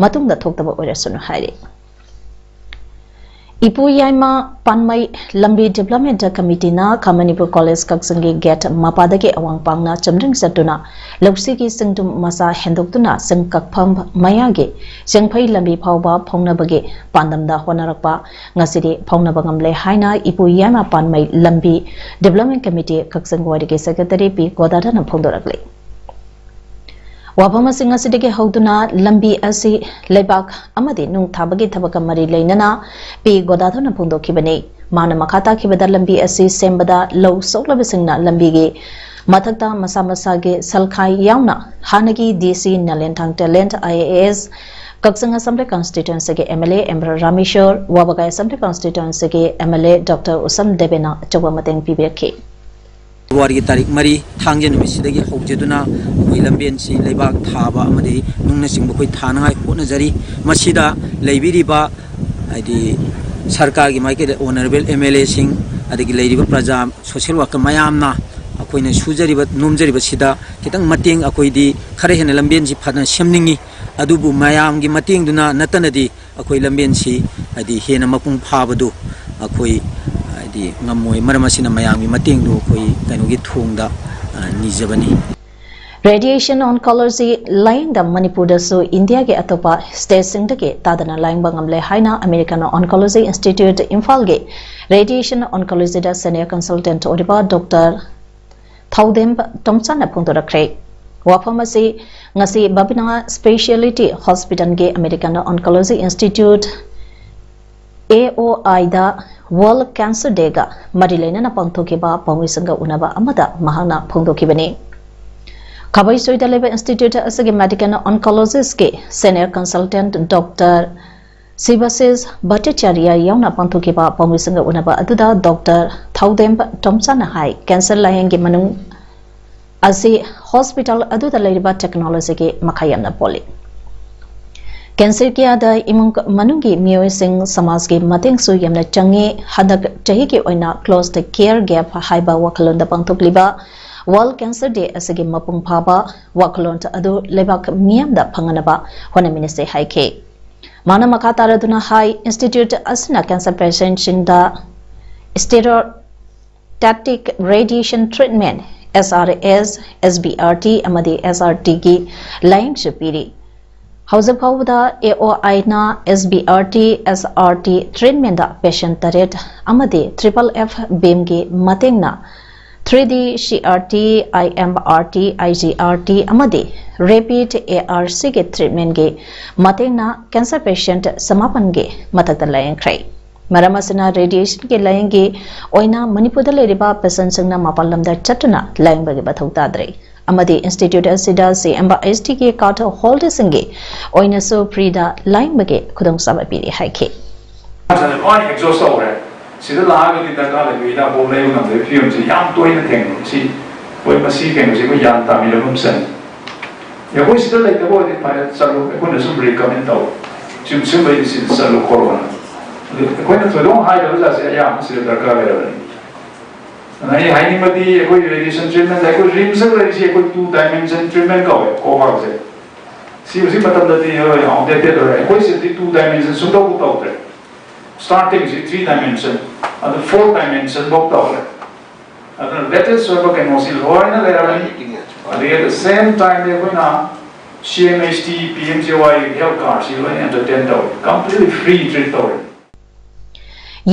ꯃꯇꯨꯡꯗ ꯊꯣꯛꯇꯕ ꯑꯣꯏꯔꯁꯅꯨ ꯍꯥꯏꯔꯤ꯫ ꯏꯄꯨ ꯌꯥꯏꯃ ꯄꯥꯟꯃꯩ ꯂꯝꯕꯤ ꯗꯤꯕ꯭ꯂꯞꯃꯦꯟꯇ ꯀꯃꯤꯇꯤꯅ ꯈꯥ ꯃꯅꯤꯄꯨꯔ ꯀꯣꯂꯦꯖ ꯀꯛꯆꯤꯡꯒꯤ ꯒꯦꯠ ꯃꯄꯥꯗꯒꯤ ꯑꯋꯥꯡ ꯄꯥꯡꯅ ꯆꯨꯝꯗ꯭ꯔꯤꯡ ꯆꯠꯇꯨꯅ ꯂꯧꯁꯤꯒꯤ ꯆꯤꯡꯗꯨꯝ ꯃꯆꯥ ꯍꯦꯟꯗꯣꯛꯇꯨꯅ ꯆꯤꯡ ꯀꯛꯐꯝ ꯃꯌꯥꯒꯤ ꯆꯦꯡꯐꯩ ꯂꯝꯕꯤ ꯐꯥꯎꯕ ꯐꯥꯎꯅꯕꯒꯤ ꯄꯥꯟꯗꯝꯗ ꯍꯣꯠꯅꯔꯛꯄ ꯉꯁꯤꯗꯤ ꯐꯥꯎꯅꯕ ꯉꯝꯂꯦ ꯍꯥꯏꯅ ꯏꯄꯨ ꯌꯥꯏꯃ ꯄꯥꯟꯃꯩ ꯂꯝꯕꯤ ꯗꯤꯕ꯭ꯂꯞꯃꯦꯟ ꯀꯃꯤꯇꯤ ꯀꯛꯆꯤꯡ ꯋꯥꯏꯔꯤꯒꯤ ꯁꯦꯀ꯭ꯔꯦꯇꯔꯤ ꯄꯤ ꯒꯣꯗꯥꯙꯔꯅ ꯐꯣꯡꯗꯣꯔꯛꯂꯤ꯫ ꯋꯥꯐꯝ ꯑꯁꯤ ꯉꯁꯤꯗꯒꯤ ꯍꯧꯗꯨꯅ ꯂꯝꯕꯤ ꯑꯁꯤ ꯂꯩꯕꯥꯛ ꯑꯃꯗꯤ ꯅꯨꯡ ꯊꯥꯕꯒꯤ ꯊꯕꯛꯀ ꯃꯔꯤ ꯂꯩꯅꯅ ꯄꯤ ꯒꯣꯗꯥꯙꯔꯅ ꯐꯣꯡꯗꯣꯛꯈꯤꯕꯅꯤ꯫ ꯃꯥꯅ ꯃꯈꯥ ꯇꯥꯈꯤꯕꯗ ꯂꯝꯕꯤ ꯑꯁꯤ ꯁꯦꯝꯕꯗ ꯂꯧ ꯁꯣꯛꯂꯕꯁꯤꯡꯅ ꯂꯝꯕꯤꯒꯤ ꯃꯊꯛꯇ ꯃꯁꯥ ꯃꯁꯥꯒꯤ ꯁꯜꯈꯥꯏ ꯌꯥꯎꯅ ꯍꯥꯟꯅꯒꯤ D C Nalenthang Telen I A S, Kakching assembly ꯀꯟꯁꯇꯤꯇ꯭ꯋꯦꯟꯁꯤꯒꯤ M L A M Rameshwor, Wabgai assembly ꯀꯟꯁꯇꯤꯇ꯭ꯋꯦꯟꯁꯤꯒꯤ M L A doctor Usham ꯗꯦꯕꯦꯅ ꯑꯆꯧꯕ ꯃꯇꯦꯡ ꯄꯤꯕꯤꯔꯛꯈꯤ꯫ ꯐꯦꯕ꯭ꯔꯨꯋꯥꯔꯤꯒꯤ ꯇꯥꯔꯤꯛ ꯃꯔꯤ, ꯊꯥꯡꯖ ꯅꯨꯃꯤꯠꯁꯤꯗꯒꯤ ꯍꯧꯖꯗꯨꯅ ꯑꯩꯈꯣꯏ ꯂꯝꯕꯦꯟꯁꯤ ꯂꯩꯕꯥꯛ ꯊꯥꯕ ꯑꯃꯗꯤ ꯅꯨꯡꯅꯆꯤꯡꯕ ꯑꯩꯈꯣꯏ ꯊꯥꯅꯉꯥꯏ ꯍꯣꯠꯅꯖꯔꯤ꯫ ꯃꯁꯤꯗ ꯂꯩꯕꯤꯔꯤꯕ, ꯍꯥꯏꯗꯤ, ꯁꯔꯀꯥꯔꯒꯤ ꯃꯥꯏꯀꯩꯗ ꯑꯣꯅꯔꯦꯕꯜ ꯑꯦꯝ ꯑꯦꯜ ꯑꯦꯁꯤꯡ, ꯑꯗꯒꯤ ꯂꯩꯔꯤꯕ ꯄ꯭ꯔꯖꯥ, ꯁꯣꯁꯦꯜ ꯋꯥꯔꯀꯔ ꯃꯌꯥꯝꯅ ꯑꯩꯈꯣꯏꯅ ꯁꯨꯖꯔꯤꯕ ꯅꯣꯝꯖꯔꯤꯕꯁꯤꯗ ꯈꯤꯇꯪ ꯃꯇꯦꯡ, ꯑꯩꯈꯣꯏꯗꯤ ꯈꯔ ꯍꯦꯟꯅ ꯂꯝꯕꯦꯟꯁꯤ ꯐꯅ ꯁꯦꯝꯅꯤꯡꯉꯤ꯫ ꯑꯗꯨꯕꯨ ꯃꯌꯥꯝꯒꯤ ꯃꯇꯦꯡꯗꯨꯅ ꯅꯠꯇꯅꯗꯤ ꯑꯩꯈꯣꯏ ꯂꯝꯕꯦꯟꯁꯤ, ꯍꯥꯏꯗꯤ, ꯍꯦꯟꯅ ꯃꯄꯨꯡ ꯐꯥꯕꯗꯨ ꯑꯩꯈꯣꯏ, ꯍꯥꯏꯗꯤ, ꯉꯝꯃꯣꯏ꯫ ꯃꯔꯝ ꯑꯁꯤꯅ ꯃꯌꯥꯝꯒꯤ ꯃꯇꯦꯡꯗꯨ ꯑꯩꯈꯣꯏ ꯀꯩꯅꯣꯒꯤ ꯊꯣꯡꯗ, ꯑ, ꯅꯤꯖꯕꯅꯤ꯫ Radiation oncology ꯂꯥꯌꯦꯡꯗ ꯃꯅꯤꯄꯨꯔꯗꯁꯨ ꯏꯟꯗꯤꯌꯥꯒꯤ ꯑꯇꯣꯞꯄ ꯁ꯭ꯇꯦꯠꯁꯤꯡꯗꯒꯤ ꯇꯥꯗꯅ ꯂꯥꯌꯦꯡꯕ ꯉꯝꯂꯦ ꯍꯥꯏꯅ American Oncology Institute ꯏꯝꯐꯥꯜꯒꯤ radiation oncologyꯗ senior consultant ꯑꯣꯏꯔꯤꯕ ꯗꯣꯛꯇꯔ ꯊꯧꯗꯦꯝ ꯇꯣꯝꯆꯥꯅ ꯐꯣꯡꯗꯣꯔꯛꯈ꯭ꯔꯦ꯫ ꯋꯥꯐꯝ ꯑꯁꯤ ꯉꯁꯤ ꯕꯕꯤꯅꯥ Speciality Hospitalꯒꯤ American Oncology Institute AOIꯗ World Cancer Dayꯒ ꯃꯔꯤ ꯂꯩꯅꯅ ꯄꯥꯡꯊꯣꯛꯈꯤꯕ ꯄꯥꯎꯃꯤꯁꯤꯡꯒ ꯎꯅꯕ ꯑꯃꯗ ꯃꯍꯥꯛꯅ ꯐꯣꯡꯗꯣꯛꯈꯤꯕꯅꯤ꯫ ꯈꯥꯕꯩꯁꯣꯏꯗ ꯂꯩꯕ institute ꯑꯁꯤꯒꯤ medical oncologistꯀꯤ senior consultant ꯗꯣꯛꯇꯔ ꯁꯤꯕꯥꯁꯤꯁ ꯚꯠꯇꯆꯥꯔꯤꯌꯥ ꯌꯥꯎꯅ ꯄꯥꯡꯊꯣꯛꯈꯤꯕ ꯄꯥꯎꯃꯤꯁꯤꯡꯒ ꯎꯅꯕ ꯑꯗꯨꯗ ꯗꯣꯛꯇꯔ ꯊꯧꯗꯦꯝ ꯇꯣꯝꯆꯥꯅ ꯍꯥꯏ, cancer ꯂꯥꯌꯦꯡꯒꯤ ꯃꯅꯨꯡ ꯑꯁꯤ hospital ꯑꯗꯨꯗ ꯂꯩꯔꯤꯕ technologyꯒꯤ ꯃꯈꯥ ꯌꯥꯝꯅ ꯄꯣꯜꯂꯤ꯫ Cancer careꯗ ꯏꯃꯨꯡ ꯃꯅꯨꯡꯒꯤ ꯃꯤꯑꯣꯏꯁꯤꯡ, ꯁꯃꯥꯖꯒꯤ ꯃꯇꯦꯡꯁꯨ ꯌꯥꯝꯅ ꯆꯪꯉꯤ꯫ ꯍꯟꯗꯛ ꯆꯍꯤꯒꯤ ꯑꯣꯏꯅ Close the Care Gap ꯍꯥꯏꯕ ꯋꯥꯈꯜꯂꯣꯟꯗ ꯄꯥꯡꯊꯣꯛꯂꯤꯕ World Cancer Day ꯑꯁꯤꯒꯤ ꯃꯄꯨꯡ ꯐꯥꯕ ꯋꯥꯈꯜꯂꯣꯟ ꯑꯗꯨ ꯂꯩꯕꯥꯛ ꯃꯤꯌꯥꯝꯗ ꯐꯪꯍꯟꯅꯕ ꯍꯣꯠꯅꯃꯤꯟꯅꯁꯦ ꯍꯥꯏꯈꯤ꯫ ꯃꯥꯅ ꯃꯈꯥ ꯇꯥꯔꯗꯨꯅ ꯍꯥꯏ, institute ꯑꯁꯤꯅ cancer patientꯁꯤꯡꯗ stereotactic radiation treatment, SRS, SBRT ꯑꯃꯗꯤ SRTꯒꯤ ꯂꯥꯌꯦꯡꯁꯨ ꯄꯤꯔꯤ꯫ ꯍꯧꯖꯤꯛ ꯐꯥꯎꯕꯗ AOIꯅ SBRT, SRT treatmentꯇ patient ꯇꯔꯦꯠ ꯑꯃꯗꯤ triple F beamꯒꯤ ꯃꯇꯦꯡꯅ three D CRT, IMRT, IGRT ꯑꯃꯗꯤ rapid ARCꯒꯤ treatmentꯒꯤ ꯃꯇꯦꯡꯅ cancer patient ꯆꯃꯥꯄꯟꯒꯤ ꯃꯊꯛꯇ ꯂꯥꯌꯦꯡꯈ꯭ꯔꯦ꯫ ꯃꯔꯝ ꯑꯁꯤꯅ radiationꯒꯤ ꯂꯥꯌꯦꯡꯒꯤ ꯑꯣꯏꯅ ꯃꯅꯤꯄꯨꯔꯗ ꯂꯩꯔꯤꯕ patientꯁꯤꯡꯅ ꯃꯄꯥꯟ ꯂꯝꯗ ꯆꯠꯇꯨꯅ ꯂꯥꯌꯦꯡꯕꯒꯤ ꯃꯊꯧ ꯇꯥꯗ꯭ꯔꯦ꯫ ꯑꯃꯗꯤ institute ꯑꯁꯤꯗ CMHTꯒꯤ card holderꯁꯤꯡꯒꯤ ꯑꯣꯏꯅꯁꯨ freeꯗ ꯂꯥꯌꯦꯡꯕꯒꯤ ꯈꯨꯗꯣꯡꯆꯥꯕ ꯄꯤꯔꯤ ꯍꯥꯏꯈꯤ꯫ ꯂꯣꯏ exhaust ꯇꯧꯔꯦ꯫ ꯁꯤꯗ ꯂꯥꯛꯑꯒꯗꯤ ꯗꯔꯀꯥꯔ ꯂꯩꯕ ꯍꯤꯗꯥꯛꯐꯥꯎ ꯂꯩꯕ ꯉꯝꯗꯕꯒꯤ ꯐꯤꯕꯝꯁꯤ ꯌꯥꯝ ꯇꯣꯏꯅ ꯊꯦꯡꯅꯩ꯫ ꯁꯤ ꯑꯩꯈꯣꯏ ꯃꯁꯤ ꯀꯩꯅꯣꯁꯤ ꯑꯩꯈꯣꯏ ꯒ꯭ꯌꯥꯟ ꯇꯥꯃꯤꯟꯅꯕ ꯑꯃ ꯆꯪꯉꯤ꯫ ꯑꯩꯈꯣꯏ ꯁꯤꯗ ꯂꯩꯇꯕ ꯑꯣꯏꯔꯗꯤ ꯐꯔꯦ, ꯆꯠꯂꯣ, ꯑꯩꯈꯣꯏꯅ ꯁꯨꯝ recommend ꯇꯧ, ꯁꯨꯝ ꯁꯤꯒꯨꯝꯕꯩꯗꯤ ꯁꯤꯗ ꯆꯠꯂꯣ ꯈꯣꯠꯂꯣꯅ꯫ ꯑꯗꯨ ꯑꯩꯈꯣꯏꯅ ꯊꯣꯏꯗꯣꯛ ꯍꯥꯏꯗꯕ ꯖꯥꯠꯁꯦ ꯑꯌꯥꯝꯕ ꯁꯤꯗ ꯗꯔꯀꯥꯔ ꯂꯩꯔꯕꯅꯤ꯫ ꯑꯗꯨꯅ ꯑꯩ ꯍꯥꯏꯅꯤꯡꯕꯗꯤ ꯑꯩꯈꯣꯏ radiation treatment, ꯑꯩꯈꯣꯏ RIMSꯇ ꯂꯩꯔꯤꯁꯤ ꯑꯩꯈꯣꯏ two dimension treatment ꯀꯧꯋꯦ, ꯀꯣꯕꯥꯛꯁꯦ꯫ ꯁꯤ ꯍꯧꯖꯤꯛ ꯃꯇꯝꯗꯗꯤ ꯍꯣꯏ outdated ꯑꯣꯏꯔꯦ꯫ ꯑꯩꯈꯣꯏ ꯁꯤꯗꯗꯤ two dimension ꯁꯨꯡꯇꯧ ꯇꯧꯗ꯭ꯔꯦ꯫ Startingꯁꯤ three dimension, ꯑꯗꯨ four dimension ꯐꯥꯎ ꯇꯧꯔꯦ꯫ ꯑꯗꯨꯅ latest ꯑꯣꯏꯕ ꯀꯩꯅꯣꯁꯤ ꯂꯣꯏꯅ ꯂꯩꯔꯕꯅꯤ꯫ ꯑꯗꯒꯤ at the same time ꯑꯩꯈꯣꯏꯅ C M H T, P M J Y health card ꯁꯤ ꯂꯣꯏꯅ entertain ꯇꯧꯔꯦ, completely free treat ꯇꯧꯔꯦ꯫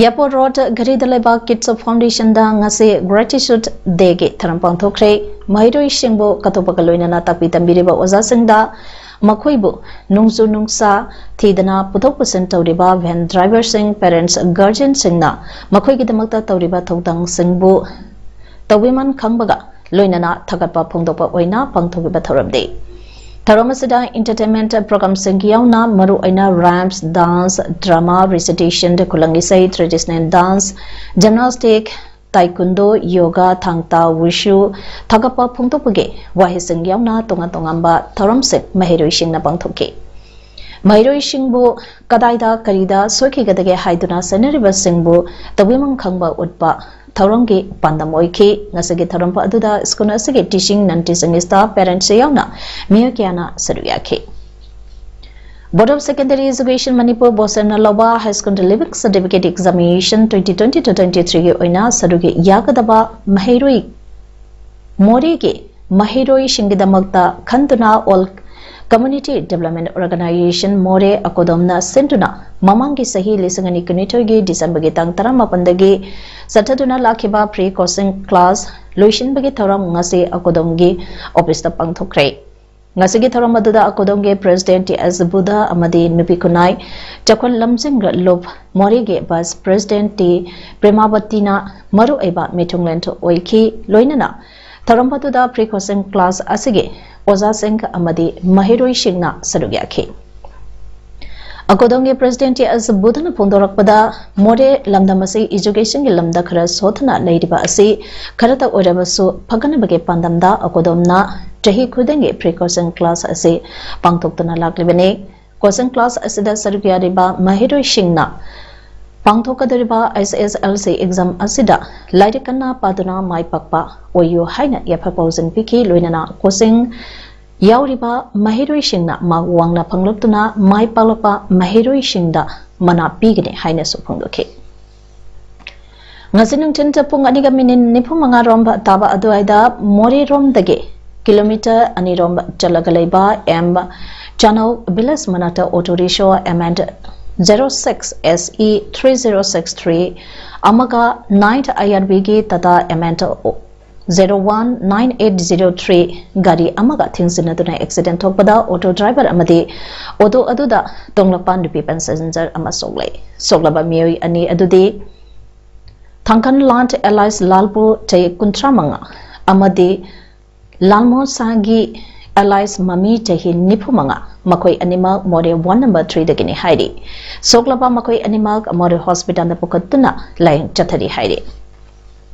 ꯌꯥꯏꯄꯣ ꯔꯣꯗ ꯘꯔꯤꯗ ꯂꯩꯕ ꯀꯤꯠꯁ ꯐꯥꯎꯟꯗꯦꯁꯟꯗ ꯉꯁꯤ ꯒ꯭ꯔꯦꯇꯤꯆꯨꯠ ꯗꯦꯒꯤ ꯊꯧꯔꯝ ꯄꯥꯡꯊꯣꯛꯈ꯭ꯔꯦ꯫ ꯃꯍꯩꯔꯣꯏꯁꯤꯡꯕꯨ ꯀꯠꯊꯣꯛꯄꯒ ꯂꯣꯏꯅꯅ ꯇꯥꯛꯄꯤ ꯇꯝꯕꯤꯔꯤꯕ ꯑꯣꯖꯥꯁꯤꯡꯗ ꯃꯈꯣꯏꯕꯨ ꯅꯣꯡꯖꯨ ꯅꯨꯡꯁꯥ ꯊꯤꯗꯅ ꯄꯨꯊꯣꯛ ꯄꯨꯁꯤꯟ ꯇꯧꯔꯤꯕ ꯚꯦꯟ ꯗ꯭ꯔꯥꯏꯚꯔꯁꯤꯡ, ꯄꯦꯔꯦꯟꯠꯁ, ꯒꯥꯔꯖꯤꯌꯟꯁꯤꯡꯅ ꯃꯈꯣꯏꯒꯤꯗꯃꯛꯇ ꯇꯧꯔꯤꯕ ꯊꯧꯗꯥꯡꯁꯤꯡꯕꯨ ꯇꯧꯕꯤꯃꯟ ꯈꯪꯕꯒ ꯂꯣꯏꯅꯅ ꯊꯥꯒꯠꯄ ꯐꯣꯡꯗꯣꯛꯄ ꯑꯣꯏꯅ ꯄꯥꯡꯊꯣꯛꯈꯤꯕ ꯊꯧꯔꯝꯗꯤ꯫ ꯊꯧꯔꯝ ꯑꯁꯤꯗ ꯏꯟꯇꯔꯇꯦꯟꯃꯦꯟꯠ ꯄ꯭ꯔꯣꯒ꯭ꯔꯥꯝꯁꯤꯡꯒꯤ ꯌꯥꯎꯅ ꯃꯔꯨꯑꯣꯏꯅ ꯔꯥꯏꯝꯁ, ꯗꯥꯟꯁ, ꯗ꯭ꯔꯃꯥ, ꯔꯤꯁꯤꯇꯦꯁꯟ, ꯈꯨꯂꯪ ꯏꯁꯩ, traditional dance, gymnastic, taekwondo, yoga, ꯊꯥꯡ ꯇꯥ, ꯋꯨꯁꯨ ꯊꯥꯒꯠꯄ ꯐꯣꯡꯗꯣꯛꯄꯒꯤ ꯋꯥꯍꯩꯁꯤꯡ ꯌꯥꯎꯅ ꯇꯣꯉꯥꯟ ꯇꯣꯉꯥꯟꯕ ꯊꯧꯔꯝꯁꯤꯡ ꯃꯍꯩꯔꯣꯏꯁꯤꯡꯅ ꯄꯥꯡꯊꯣꯛꯈꯤ꯫ ꯃꯍꯩꯔꯣꯏꯁꯤꯡꯕꯨ ꯀꯗꯥꯏꯗ ꯀꯔꯤꯗ ꯁꯣꯏꯈꯤꯒꯗꯒꯦ ꯍꯥꯏꯗꯨꯅ ꯁꯦꯟꯅꯔꯤꯕꯁꯤꯡꯕꯨ ꯇꯧꯕꯤꯃꯟ ꯈꯪꯕ ꯎꯠꯄ ꯊꯧꯔꯝꯒꯤ ꯄꯥꯟꯗꯝ ꯑꯣꯏꯈꯤ꯫ ꯉꯁꯤꯒꯤ ꯊꯧꯔꯝ ꯑꯗꯨꯗ ꯁ꯭ꯀꯨꯜ ꯑꯁꯤꯒꯤ teaching, non teaching staff, parents ꯌꯥꯎꯅ ꯃꯤꯑꯣꯏ ꯀꯌꯥꯅ ꯁꯔꯨꯛ ꯌꯥꯈꯤ꯫ Board of Secondary Education Manipur, ꯕꯣꯁꯦꯝꯅ ꯂꯧꯕ High School Leaving Certificate Examination twenty twenty to twenty three ꯒꯤ ꯑꯣꯏꯅ ꯁꯔꯨꯛ ꯌꯥꯒꯗꯕ ꯃꯍꯩꯔꯣꯏ ꯃꯣꯔꯦꯒꯤ ꯃꯍꯩꯔꯣꯏꯁꯤꯡꯒꯤꯗꯃꯛꯇ ꯈꯟꯗꯨꯅ All Community Development Organization ꯃꯣꯔꯦ, ꯑꯀꯣꯗꯣꯝꯅ ꯁꯤꯟꯗꯨꯅ ꯃꯃꯥꯡꯒꯤ ꯆꯍꯤ ꯂꯤꯁꯤꯡ ꯑꯅꯤ ꯀꯨꯟꯅꯤꯊꯣꯏꯒꯤ ꯗꯤꯁꯦꯝꯕꯔꯒꯤ ꯇꯥꯡ ꯇꯔꯥꯃꯥꯄꯟꯗꯒꯤ ꯆꯠꯊꯗꯨꯅ ꯂꯥꯛꯈꯤꯕ pre coaching class ꯂꯣꯏꯁꯤꯟꯕꯒꯤ ꯊꯧꯔꯝ ꯉꯁꯤ ꯑꯀꯣꯗꯣꯝꯒꯤ office ꯇ ꯄꯥꯡꯊꯣꯛꯈ꯭ꯔꯦ꯫ ꯉꯁꯤꯒꯤ ꯊꯧꯔꯝ ꯑꯗꯨꯗ ꯑꯀꯣꯗꯣꯝꯒꯤ President ꯇꯤ ꯑꯦꯁ ꯕꯨꯙ ꯑꯃꯗꯤ ꯅꯨꯄꯤ ꯈꯨꯟꯅꯥꯏ ꯆꯥꯎꯈꯠ ꯂꯝꯖꯤꯡ ꯂꯨꯞ ꯃꯣꯔꯦꯒꯤ Vice President ꯇꯤ ꯄ꯭ꯔꯦꯃꯥꯕꯇꯤꯅ ꯃꯔꯨꯑꯣꯏꯕ ꯃꯤꯊꯨꯡꯂꯦꯟ ꯑꯣꯏꯈꯤ꯫ ꯂꯣꯏꯅꯅ ꯊꯧꯔꯝ ꯑꯗꯨꯗ pre coaching class ꯑꯁꯤꯒꯤ ꯑꯣꯖꯥꯁꯤꯡ ꯑꯃꯗꯤ ꯃꯍꯩꯔꯣꯏꯁꯤꯡꯅ ꯁꯔꯨꯛ ꯌꯥꯈꯤ꯫ ꯑꯀꯣꯗꯣꯝꯒꯤ President ꯇꯤ ꯑꯦꯁ ꯕꯨꯙꯅ ꯐꯣꯡꯗꯣꯔꯛꯄꯗ, ꯃꯣꯔꯦ ꯂꯝꯗꯝ ꯑꯁꯤ education ꯒꯤ ꯂꯝꯗ ꯈꯔ ꯁꯣꯊꯅ ꯂꯩꯔꯤꯕ ꯑꯁꯤ ꯈꯔꯇ ꯑꯣꯏꯔꯕꯁꯨ ꯐꯒꯠꯅꯕꯒꯤ ꯄꯥꯟꯗꯝꯗ ꯑꯀꯣꯗꯣꯝꯅ ꯆꯍꯤ ꯈꯨꯗꯤꯡꯒꯤ pre coaching class ꯑꯁꯤ ꯄꯥꯡꯊꯣꯛꯇꯨꯅ ꯂꯥꯛꯂꯤꯕꯅꯤ꯫ Coaching class ꯑꯁꯤꯗ ꯁꯔꯨꯛ ꯌꯥꯔꯤꯕ ꯃꯍꯩꯔꯣꯏꯁꯤꯡꯅ ꯄꯥꯡꯊꯣꯛꯀꯗꯧꯔꯤꯕ S S L C exam ꯑꯁꯤꯗ ꯂꯥꯏꯔꯤꯛ ꯀꯟꯅ ꯄꯥꯗꯨꯅ ꯃꯥꯏ ꯄꯥꯛꯄ ꯑꯣꯏꯌꯨ ꯍꯥꯏꯅ ꯌꯥꯏꯐ ꯄꯥꯎꯖꯦꯜ ꯄꯤꯈꯤ꯫ ꯂꯣꯏꯅꯅ coaching ꯌꯥꯎꯔꯤꯕ ꯃꯍꯩꯔꯣꯏꯁꯤꯡꯅ ꯃꯥꯔꯛ ꯋꯥꯡꯅ ꯐꯪꯂꯛꯇꯨꯅ ꯃꯥꯏ ꯄꯥꯛꯂꯛꯄ ꯃꯍꯩꯔꯣꯏꯁꯤꯡꯗ ꯃꯅꯥ ꯄꯤꯒꯅꯤ ꯍꯥꯏꯅꯁꯨ ꯐꯣꯡꯗꯣꯛꯈꯤ꯫ ꯉꯁꯤ ꯅꯨꯡꯊꯤꯜ ꯄꯨꯡ ꯑꯅꯤꯒ ꯃꯤꯅꯤꯠ ꯅꯤꯐꯨ ꯃꯉꯥ ꯔꯣꯝ ꯇꯥꯕ ꯑꯗꯨꯋꯥꯏꯗ ꯃꯣꯔꯦꯔꯣꯝꯗꯒꯤ ꯀꯤꯂꯣꯃꯤꯇꯔ ꯑꯅꯤꯔꯣꯝ ꯆꯠꯂꯒ ꯂꯩꯕ ꯑꯦꯝ ꯆꯥꯅꯧ ꯚꯤꯂꯦꯖ ꯃꯅꯥꯛꯇ auto rickshaw M N zero six S E three zero six three ꯑꯃꯒ ꯅꯥꯏꯟ ꯑꯥꯏ ꯑꯥꯔ ꯕꯤꯒꯤ Tata M N zero one nine eight zero three ꯒꯥꯔꯤ ꯑꯃꯒ ꯊꯦꯡꯖꯤꯟꯅꯗꯨꯅ ꯑꯦꯛꯁꯤꯗꯦꯟ ꯊꯣꯛꯄꯗ ꯑꯣꯇꯣ ꯗ꯭ꯔꯥꯏꯚꯔ ꯑꯃꯗꯤ ꯑꯣꯇꯣ ꯑꯗꯨꯗ ꯇꯣꯡꯂꯛꯄ ꯅꯨꯄꯤ ꯄꯦꯁꯦꯟꯖꯔ ꯑꯃ ꯁꯣꯛꯂꯦ꯫ ꯁꯣꯛꯂꯕ ꯃꯤꯑꯣꯏ ꯑꯅꯤ ꯑꯗꯨꯗꯤ ꯊꯥꯡꯀꯟ ꯂꯥꯟ ꯑꯦꯂꯥꯏꯁ ꯂꯥꯜꯄꯨ ꯆꯍꯤ ꯀꯨꯟꯊ꯭ꯔꯥ ꯃꯉꯥ ꯑꯃꯗꯤ ꯂꯥꯜꯃꯣꯁꯥꯒꯤ ꯑꯦꯂꯥꯏꯁ ꯃꯃꯤ ꯆꯍꯤ ꯅꯤꯐꯨ ꯃꯉꯥ, ꯃꯈꯣꯏ ꯑꯅꯤꯃꯛ ꯃꯣꯔꯦ ꯋꯥꯔꯗ ꯅꯝꯕꯔ ꯊ꯭ꯔꯤꯗꯒꯤꯅꯤ ꯍꯥꯏꯔꯤ꯫ ꯁꯣꯛꯂꯕ ꯃꯈꯣꯏ ꯑꯅꯤꯃꯛ ꯃꯣꯔꯦ ꯍꯣꯁꯄꯤꯇꯥꯜꯗ ꯄꯨꯈꯠꯇꯨꯅ ꯂꯥꯌꯦꯡ ꯆꯠꯊꯔꯤ ꯍꯥꯏꯔꯤ꯫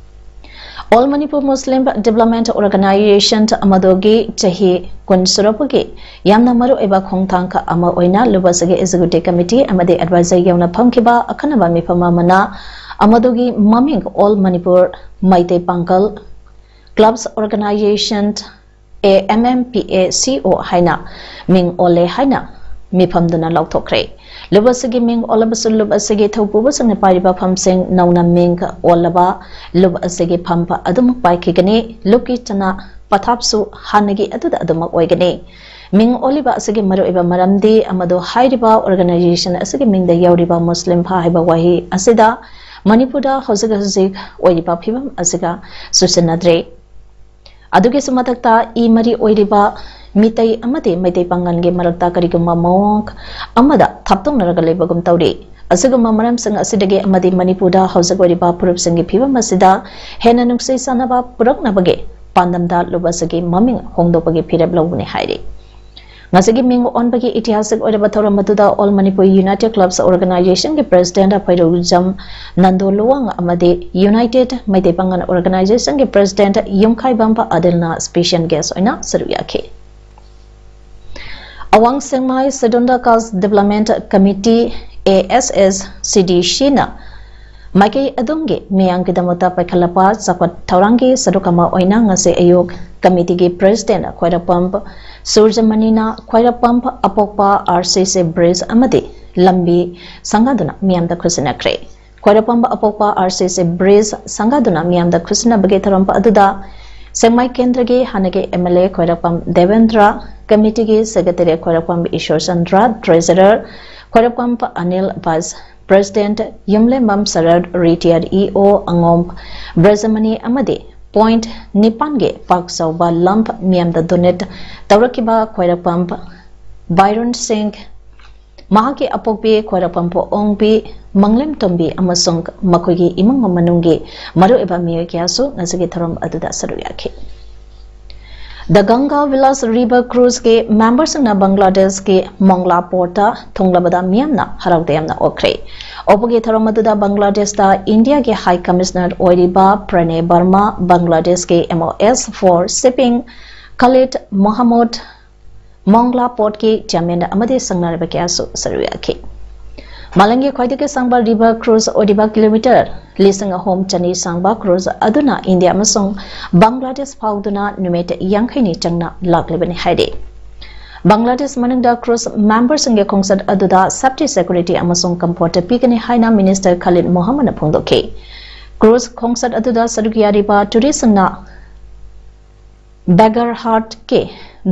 ꯑꯣꯜ ꯃꯅꯤꯄꯨꯔ ꯃꯨꯁꯂꯤꯝ ꯗꯤꯕꯂꯞꯃꯦꯟ ꯑꯣꯔꯒꯅꯥꯏꯖꯦꯁꯟ ꯑꯃꯗꯨꯒꯤ ꯆꯍꯤ ꯀꯨꯟ ꯁꯨꯔꯛꯄꯒꯤ ꯌꯥꯝꯅ ꯃꯔꯨꯑꯣꯏꯕ ꯈꯣꯡꯊꯥꯡ ꯑꯃ ꯑꯣꯏꯅ ꯂꯨꯕꯁꯒꯤ ꯑꯦꯛꯖꯤꯀ꯭ꯌꯨꯇꯤꯚ ꯀꯃꯤꯇꯤ ꯑꯃꯗꯤ ꯑꯦꯗꯚꯥꯏꯖꯔ ꯌꯥꯎꯅ ꯐꯝꯈꯤꯕ ꯑꯈꯟꯅꯕ ꯃꯤꯐꯝ ꯑꯃꯅ ꯑꯃꯗꯨꯒꯤ ꯃꯃꯤꯡ all Manipur Meitei Pangal clubs organisation, A M M P A C O ꯍꯥꯏꯅ ꯃꯤꯡ ꯑꯣꯜꯂꯦ ꯍꯥꯏꯅ ꯃꯤꯐꯝꯗꯨꯅ ꯂꯥꯎꯊꯣꯛꯈ꯭ꯔꯦ꯫ ꯂꯨꯞ ꯑꯁꯤꯒꯤ ꯃꯤꯡ ꯑꯣꯜꯂꯕꯁꯨ ꯂꯨꯞ ꯑꯁꯤꯒꯤ ꯊꯧꯄꯨꯕꯁꯤꯡꯅ ꯄꯥꯏꯔꯤꯕ ꯐꯝꯁꯤꯡ ꯅꯧꯅ ꯃꯤꯡ ꯑꯣꯜꯂꯕ ꯂꯨꯞ ꯑꯁꯤꯒꯤ ꯐꯝ ꯑꯗꯨꯃꯛ ꯄꯥꯏꯈꯤꯒꯅꯤ꯫ ꯂꯨꯞꯀꯤ ꯆꯅꯥ ꯄꯊꯥꯞꯁꯨ ꯍꯥꯟꯅꯒꯤ ꯑꯗꯨꯗ ꯑꯗꯨꯃꯛ ꯑꯣꯏꯒꯅꯤ꯫ ꯃꯤꯡ ꯑꯣꯜꯂꯤꯕ ꯑꯁꯤꯒꯤ ꯃꯔꯨꯑꯣꯏꯕ ꯃꯔꯝꯗꯤ ꯑꯃꯗꯣ ꯍꯥꯏꯔꯤꯕ ꯑꯣꯔꯒꯅꯥꯏꯖꯦꯁꯟ ꯑꯁꯤꯒꯤ ꯃꯤꯡꯗ ꯌꯥꯎꯔꯤꯕ ꯃꯨꯁꯂꯤꯝ ꯐꯥ ꯍꯥꯏꯕ ꯋꯥꯍꯩ ꯑꯁꯤꯗ ꯃꯅꯤꯄꯨꯔꯗ ꯍꯧꯖꯤꯛ ꯍꯧꯖꯤꯛ ꯑꯣꯏꯔꯤꯕ ꯐꯤꯕꯝ ꯑꯁꯤꯒ ꯆꯨꯁꯤꯟꯅꯗ꯭ꯔꯦ꯫ ꯑꯗꯨꯒꯤꯁꯨ ꯃꯊꯛꯇ ꯏ ꯃꯔꯤ ꯑꯣꯏꯔꯤꯕ ꯃꯤꯇꯩ ꯑꯃꯗꯤ ꯃꯩꯇꯩ ꯄꯥꯉꯜꯒꯤ ꯃꯔꯛꯇ ꯀꯔꯤꯒꯨꯝꯕ ꯃꯑꯣꯡ ꯑꯃꯗ ꯊꯥꯞꯇꯣꯛꯅꯔꯒ ꯂꯩꯕꯒꯨꯝ ꯇꯧꯔꯤ꯫ ꯑꯁꯤꯒꯨꯝꯕ ꯃꯔꯝꯁꯤꯡ ꯑꯁꯤꯗꯒꯤ ꯑꯃꯗꯤ ꯃꯅꯤꯄꯨꯔꯗ ꯍꯧꯖꯤꯛ ꯑꯣꯏꯔꯤꯕ ꯐꯨꯔꯨꯞꯁꯤꯡꯒꯤ ꯐꯤꯕꯝ ꯑꯁꯤꯗ ꯍꯦꯟꯅ ꯅꯨꯡꯁꯤ ꯆꯥꯟꯅꯕ ꯄꯨꯔꯛꯅꯕꯒꯤ ꯄꯥꯟꯗꯝꯗ ꯂꯨꯞ ꯑꯁꯤꯒꯤ ꯃꯃꯤꯡ ꯍꯣꯡꯗꯣꯛꯄꯒꯤ ꯐꯤꯔꯦꯞ ꯂꯧꯕꯅꯤ ꯍꯥꯏꯔꯤ꯫ ꯉꯁꯤꯒꯤ ꯃꯤꯡ ꯑꯣꯟꯕꯒꯤ ꯏꯇꯤꯍꯥꯁꯤꯛ ꯑꯣꯏꯔꯕ ꯊꯧꯔꯝ ꯑꯗꯨꯗ ꯑꯣꯜ ꯃꯅꯤꯄꯨꯔ ꯌꯨꯅꯥꯏꯇꯦꯗ ꯀ꯭ꯂꯕꯁ ꯑꯣꯔꯒꯅꯥꯏꯖꯦꯁꯟꯒꯤ ꯄ꯭ꯔꯦꯁꯤꯗꯦꯟꯠ ꯐꯩꯔꯧꯖꯝ ꯅꯟꯗꯣ ꯂꯨꯋꯥꯡ ꯑꯃꯗꯤ ꯌꯨꯅꯥꯏꯇꯦꯗ ꯃꯩꯇꯩ ꯄꯥꯉꯜ ꯑꯣꯔꯒꯅꯥꯏꯖꯦꯁꯟꯒꯤ ꯄ꯭ꯔꯦꯁꯤꯗꯦꯟꯠ ꯌꯨꯝꯈꯥꯏꯕꯝ ꯑꯗꯤꯜꯅ ꯁ꯭ꯄꯦꯁꯤꯌꯦꯜ ꯒꯦꯁ ꯑꯣꯏꯅ ꯁꯔꯨꯛ ꯌꯥꯈꯤ꯫ ꯑꯋꯥꯡ ꯁꯦꯛꯃꯥꯏ schedule caste ꯗꯤꯕꯂꯞꯃꯦꯟꯠ committee, A S S C ꯗꯤ ꯁꯤꯅ ꯃꯥꯏꯀꯩ ꯑꯗꯣꯝꯒꯤ ꯃꯤꯌꯥꯝꯒꯤꯗꯃꯛꯇ ꯄꯥꯏꯈꯠꯂꯛꯄ ꯆꯥꯎꯈꯠ ꯊꯧꯔꯥꯡꯒꯤ ꯁꯔꯨꯛ ꯑꯃ ꯑꯣꯏꯅ ꯉꯁꯤ ꯑꯌꯨꯛ ꯀꯃꯤꯇꯤꯒꯤ ꯄ꯭ꯔꯦꯁꯤꯗꯦꯟꯠ ꯈ꯭ꯋꯥꯏꯔꯥꯛꯄꯝ ꯁꯨꯔꯖꯃꯅꯤꯅ ꯈ꯭ꯋꯥꯏꯔꯥꯛꯄꯝ ꯑꯄꯣꯛꯄ ꯑꯥꯔ ꯁꯤ ꯁꯤ ꯕ꯭ꯔꯤꯖ ꯑꯃꯗꯤ ꯂꯝꯕꯤ ꯁꯪꯒꯥꯗꯨꯅ ꯃꯤꯌꯥꯝꯗ ꯈꯨꯠꯁꯤꯟꯅꯈ꯭ꯔꯦ꯫ ꯈ꯭ꯋꯥꯏꯔꯥꯛꯄꯝ ꯑꯄꯣꯛꯄ ꯑꯥꯔ ꯁꯤ ꯁꯤ ꯕ꯭ꯔꯤꯖ ꯁꯪꯒꯥꯗꯨꯅ ꯃꯤꯌꯥꯝꯗ ꯈꯨꯠꯁꯤꯟꯅꯕꯒꯤ ꯊꯧꯔꯝ ꯑꯗꯨꯗ ꯁꯦꯡꯃꯥꯏ ꯀꯦꯟꯗ꯭ꯔꯒꯤ ꯍꯥꯟꯅꯒꯤ ꯑꯦꯝ ꯑꯦꯜ ꯑꯦ ꯈ꯭ꯋꯥꯏꯔꯥꯛꯄꯝ ꯗꯦꯕꯦꯟꯗ꯭ꯔ, ꯀꯃꯤꯇꯤꯒꯤ ꯁꯦꯀ꯭ꯔꯦꯇꯔꯤ ꯈ꯭ꯋꯥꯏꯔꯥꯛꯄꯝ ꯏꯁꯣꯔ ꯆꯟꯗ꯭ꯔ, ꯇ꯭ꯔꯦꯖꯔꯔ ꯈ꯭ꯋꯥꯏꯔꯥꯛꯄꯝ ꯑꯅꯤꯜ, ꯚꯥꯏꯁ ꯄ꯭ꯔꯦꯁꯤꯗꯦꯟꯠ ꯌꯨꯝꯂꯦꯝꯕꯝ ꯁꯔꯠ, ꯔꯤꯇꯤꯌꯥꯔ ꯏ ꯑꯣ ꯑꯉꯣꯝ ꯕ꯭ꯔꯖꯃꯅꯤ ꯑꯃꯗꯤ ꯄꯣꯏꯟꯠ ꯅꯤꯄꯥꯟꯒꯤ ꯄꯥꯛ ꯆꯥꯎꯕ ꯂꯝ ꯃꯤꯌꯥꯝꯗ ꯗꯣꯅꯦꯠ ꯇꯧꯔꯛꯈꯤꯕ ꯈ꯭ꯋꯥꯏꯔꯥꯛꯄꯝ ꯕꯥꯏꯔꯣꯟ ꯁꯤꯡ, ꯃꯍꯥꯛꯀꯤ ꯑꯄꯣꯛꯄꯤ ꯈ꯭ꯋꯥꯏꯔꯥꯛꯄꯝ ꯑꯣꯡꯕꯤ, ꯃꯪꯂꯦꯝ ꯇꯣꯝꯕꯤ ꯑꯃꯁꯨꯡ ꯃꯈꯣꯏꯒꯤ ꯏꯃꯨꯡ ꯃꯅꯨꯡꯒꯤ ꯃꯔꯨꯑꯣꯏꯕ ꯃꯤꯑꯣꯏ ꯀꯌꯥꯁꯨ ꯉꯁꯤꯒꯤ ꯊꯧꯔꯝ ꯑꯗꯨꯗ ꯁꯔꯨꯛ ꯌꯥꯈꯤ꯫ The Ganga Village River Cruise ꯀꯤ ꯃꯦꯝꯕꯔꯁꯤꯡꯅ ꯕꯪꯒ꯭ꯂꯥꯗꯦꯁꯀꯤ ꯃꯣꯡꯂꯥ ꯄꯣꯔꯠꯇ ꯊꯨꯡꯂꯕꯗ ꯃꯤꯌꯥꯝꯅ ꯍꯔꯥꯎ ꯇꯌꯥꯝꯅ ꯑꯣꯛꯈ꯭ꯔꯦ꯫ ꯑꯣꯛꯄꯒꯤ ꯊꯧꯔꯝ ꯑꯗꯨꯗ ꯕꯪꯒ꯭ꯂꯥꯗꯦꯁꯇ ꯏꯟꯗꯤꯌꯥꯒꯤ ꯍꯥꯏ ꯀꯃꯤꯁꯅꯔ ꯑꯣꯏꯔꯤꯕ ꯄ꯭ꯔꯅꯦ ꯕꯔꯃꯥ, ꯕꯪꯒ꯭ꯂꯥꯗꯦꯁꯀꯤ M O S for Shipping Khalid Mahmud, Mongla ꯄꯣꯔꯠꯀꯤ ꯆꯤꯌꯥꯔꯃꯦꯟ ꯑꯃꯗꯤ ꯁꯪꯅꯔꯤꯕ ꯀꯌꯥꯁꯨ ꯁꯔꯨꯛ ꯌꯥꯈꯤ꯫ ꯃꯥꯂꯦꯝꯒꯤ ꯈ꯭ꯋꯥꯏꯗꯒꯤ ꯁꯥꯡꯕ ꯔꯤꯚꯔ ꯀ꯭ꯔꯨꯖ ꯑꯣꯏꯔꯤꯕ ꯀꯤꯂꯣꯃꯤꯇꯔ ꯂꯤꯁꯤꯡ ꯑꯍꯨꯝ ꯆꯅꯤ ꯁꯥꯡꯕ ꯀ꯭ꯔꯨꯖ ꯑꯗꯨꯅ ꯏꯟꯗꯤꯌꯥ ꯑꯃꯁꯨꯡ ꯕꯪꯒ꯭ꯂꯥꯗꯦꯁ ꯐꯥꯎꯗꯨꯅ ꯅꯨꯃꯤꯠ ꯌꯥꯡꯈꯩꯅꯤ ꯆꯪꯅ ꯂꯥꯛꯂꯤꯕꯅꯤ ꯍꯥꯏꯔꯤ꯫ ꯕꯪꯒ꯭ꯂꯥꯗꯦꯁ ꯃꯅꯨꯡꯗ ꯀ꯭ꯔꯨꯖ ꯃꯦꯝꯕꯔꯁꯤꯡꯒꯤ ꯈꯣꯡꯆꯠ ꯑꯗꯨꯗ ꯁꯦꯐꯇꯤ ꯁꯦꯀ꯭ꯌꯨꯔꯤꯇꯤ ꯑꯃꯁꯨꯡ ꯀꯝꯐꯣꯔꯠ ꯄꯤꯒꯅꯤ ꯍꯥꯏꯅ ꯃꯤꯅꯤꯁꯇꯔ ꯈꯂꯤꯗ ꯃꯣꯍꯝꯃꯗꯅ ꯐꯣꯡꯗꯣꯛꯈꯤ꯫ ꯀ꯭ꯔꯨꯖ ꯈꯣꯡꯆꯠ ꯑꯗꯨꯗ ꯁꯔꯨꯛ ꯌꯥꯔꯤꯕ ꯇꯨꯔꯤꯁꯁꯤꯡꯅ ꯕꯦꯒꯔꯍꯥꯠꯀꯤ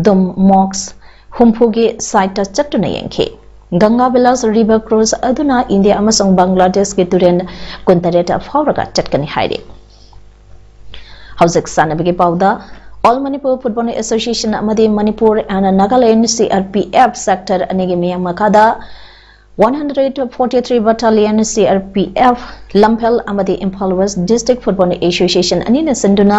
ꯗꯨꯝ ꯃꯣꯛꯁ ꯍꯨꯝꯐꯨꯒꯤ ꯁꯥꯏꯠꯇ ꯆꯠꯇꯨꯅ ꯌꯦꯡꯈꯤ꯫ ꯒꯪꯒꯥ ꯚꯤꯂꯥꯁ ꯔꯤꯚꯔ ꯀ꯭ꯔꯨꯖ ꯑꯗꯨꯅ ꯏꯟꯗꯤꯌꯥ ꯑꯃꯁꯨꯡ ꯕꯪꯒ꯭ꯂꯥꯗꯦꯁꯀꯤ ꯇꯨꯔꯦꯜ ꯀꯨꯟꯇꯔꯦꯠ ꯐꯥꯎꯔꯒ ꯆꯠꯀꯅꯤ ꯍꯥꯏꯔꯤ꯫ ꯍꯧꯖꯤꯛ ꯁꯥꯟꯅꯕꯒꯤ ꯄꯥꯎꯗ, All Manipur Football Association ꯑꯃꯗꯤ Manipur and Nagaland C R P F sector ꯑꯅꯤꯒꯤ ꯃꯤꯌꯥꯝ ꯃꯈꯥꯗ one hundred forty-three Battalion C R P F Lamphel ꯑꯃꯗꯤ Imphal west district football association ꯑꯅꯤꯅ ꯁꯤꯟꯗꯨꯅ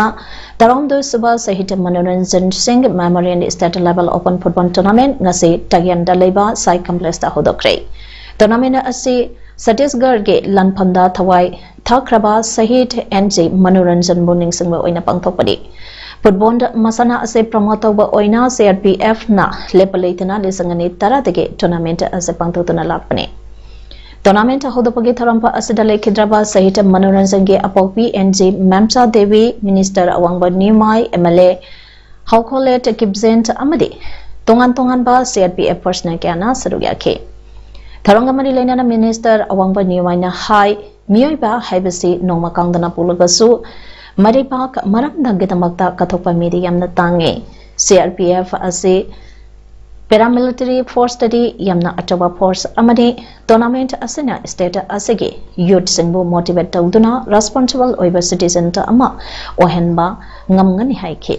ꯇꯔꯥꯍꯨꯝꯗꯣꯏ ꯁꯨꯕ ꯁꯍꯤꯗ Manoranjan Singh memorial state level open football tournament ꯉꯁꯤ ꯇꯥꯌꯦꯟꯗ ꯂꯩꯕ ꯁꯥꯏ ꯀꯝꯄ꯭ꯂꯦꯛꯁꯇ ꯍꯧꯗꯣꯛꯈ꯭ꯔꯦ꯫ ꯇꯣꯔꯅꯥꯃꯦꯟꯠ ꯑꯁꯤ ꯁꯇꯤꯁꯒꯔꯒꯤ ꯂꯥꯟꯐꯝꯗ ꯊꯋꯥꯏ ꯊꯥꯈ꯭ꯔꯕ ꯁꯍꯤꯗ ꯑꯦꯟ ꯖꯤ ꯃꯅꯣꯔꯟꯖꯟꯕꯨ ꯅꯤꯡꯁꯤꯡꯕ ꯑꯣꯏꯅ ꯄꯥꯡꯊꯣꯛꯄꯅꯤ꯫ ꯐꯨꯠꯕꯣꯜ ꯃꯁꯥꯟꯅ ꯑꯁꯤ ꯄ꯭ꯔꯃꯣꯠ ꯇꯧꯕ ꯑꯣꯏꯅ C R P F ꯅ ꯂꯦꯞꯄ ꯂꯩꯇꯅ ꯂꯤꯁꯤꯡ ꯑꯅꯤ ꯇꯔꯥꯗꯒꯤ ꯇꯣꯔꯅꯥꯃꯦꯟꯠ ꯑꯁꯤ ꯄꯥꯡꯊꯣꯛꯇꯨꯅ ꯂꯥꯛꯄꯅꯤ꯫ ꯇꯣꯔꯅꯥꯃꯦꯟꯠ ꯍꯧꯗꯣꯛꯄꯒꯤ ꯊꯧꯔꯝ ꯑꯁꯤꯗ ꯂꯩꯈꯤꯗ꯭ꯔꯕ ꯁꯍꯤꯗ ꯃꯅꯣꯔꯟꯖꯟꯒꯤ ꯑꯄꯣꯛꯄꯤ ꯑꯦꯟ ꯖꯤ ꯃꯦꯝꯆꯥ ꯗꯦꯕꯤ, ꯃꯤꯅꯤꯁꯇꯔ ꯑꯋꯥꯡꯕ ꯅꯤꯌꯨꯃꯥꯏ, M L A ꯍꯥꯎꯈꯣꯂꯦꯠ ꯀꯤꯞꯖꯦꯟꯠ ꯑꯃꯗꯤ ꯇꯣꯉꯥꯟ ꯇꯣꯉꯥꯟꯕ C R P F personnel ꯀꯌꯥꯅ ꯁꯔꯨꯛ ꯌꯥꯈꯤ꯫ ꯊꯧꯔꯝꯒ ꯃꯔꯤ ꯂꯩꯅꯅ ꯃꯤꯅꯤꯁꯇꯔ ꯑꯋꯥꯡꯕ ꯅꯤꯌꯨꯃꯥꯏꯅ ꯍꯥꯏ, ꯃꯤꯑꯣꯏꯕ ꯍꯥꯏꯕꯁꯤ ꯅꯣꯡꯃ ꯀꯥꯡꯗꯅ ꯄꯣꯛꯂꯒꯁꯨ ꯃꯔꯩꯕꯥꯛ ꯃꯔꯝꯗꯝꯒꯤꯗꯃꯛꯇ ꯀꯠꯊꯣꯛꯄ ꯃꯤꯗꯤ ꯌꯥꯝꯅ ꯇꯥꯡꯉꯤ꯫ ꯁꯤ ꯑꯥꯔ ꯄꯤ ꯑꯦꯐ ꯑꯁꯤ ꯄꯦꯔꯥꯃꯤꯂꯤꯇꯔꯤ ꯐꯣꯔꯁꯇꯗꯤ ꯌꯥꯝꯅ ꯑꯆꯧꯕ ꯐꯣꯔꯁ ꯑꯃꯅꯤ꯫ ꯇꯣꯔꯅꯥꯃꯦꯟꯠ ꯑꯁꯤꯅ ꯁ꯭ꯇꯦꯠ ꯑꯁꯤꯒꯤ ꯌꯨꯠꯁꯤꯡꯕꯨ ꯃꯣꯇꯤꯚꯦꯠ ꯇꯧꯗꯨꯅ ꯔꯦꯁꯄꯣꯟꯁꯤꯕꯜ ꯑꯣꯏꯕ ꯁꯤꯇꯤꯖꯦꯟ ꯑꯃ ꯑꯣꯏꯍꯟꯕ ꯉꯝꯒꯅꯤ ꯍꯥꯏꯈꯤ꯫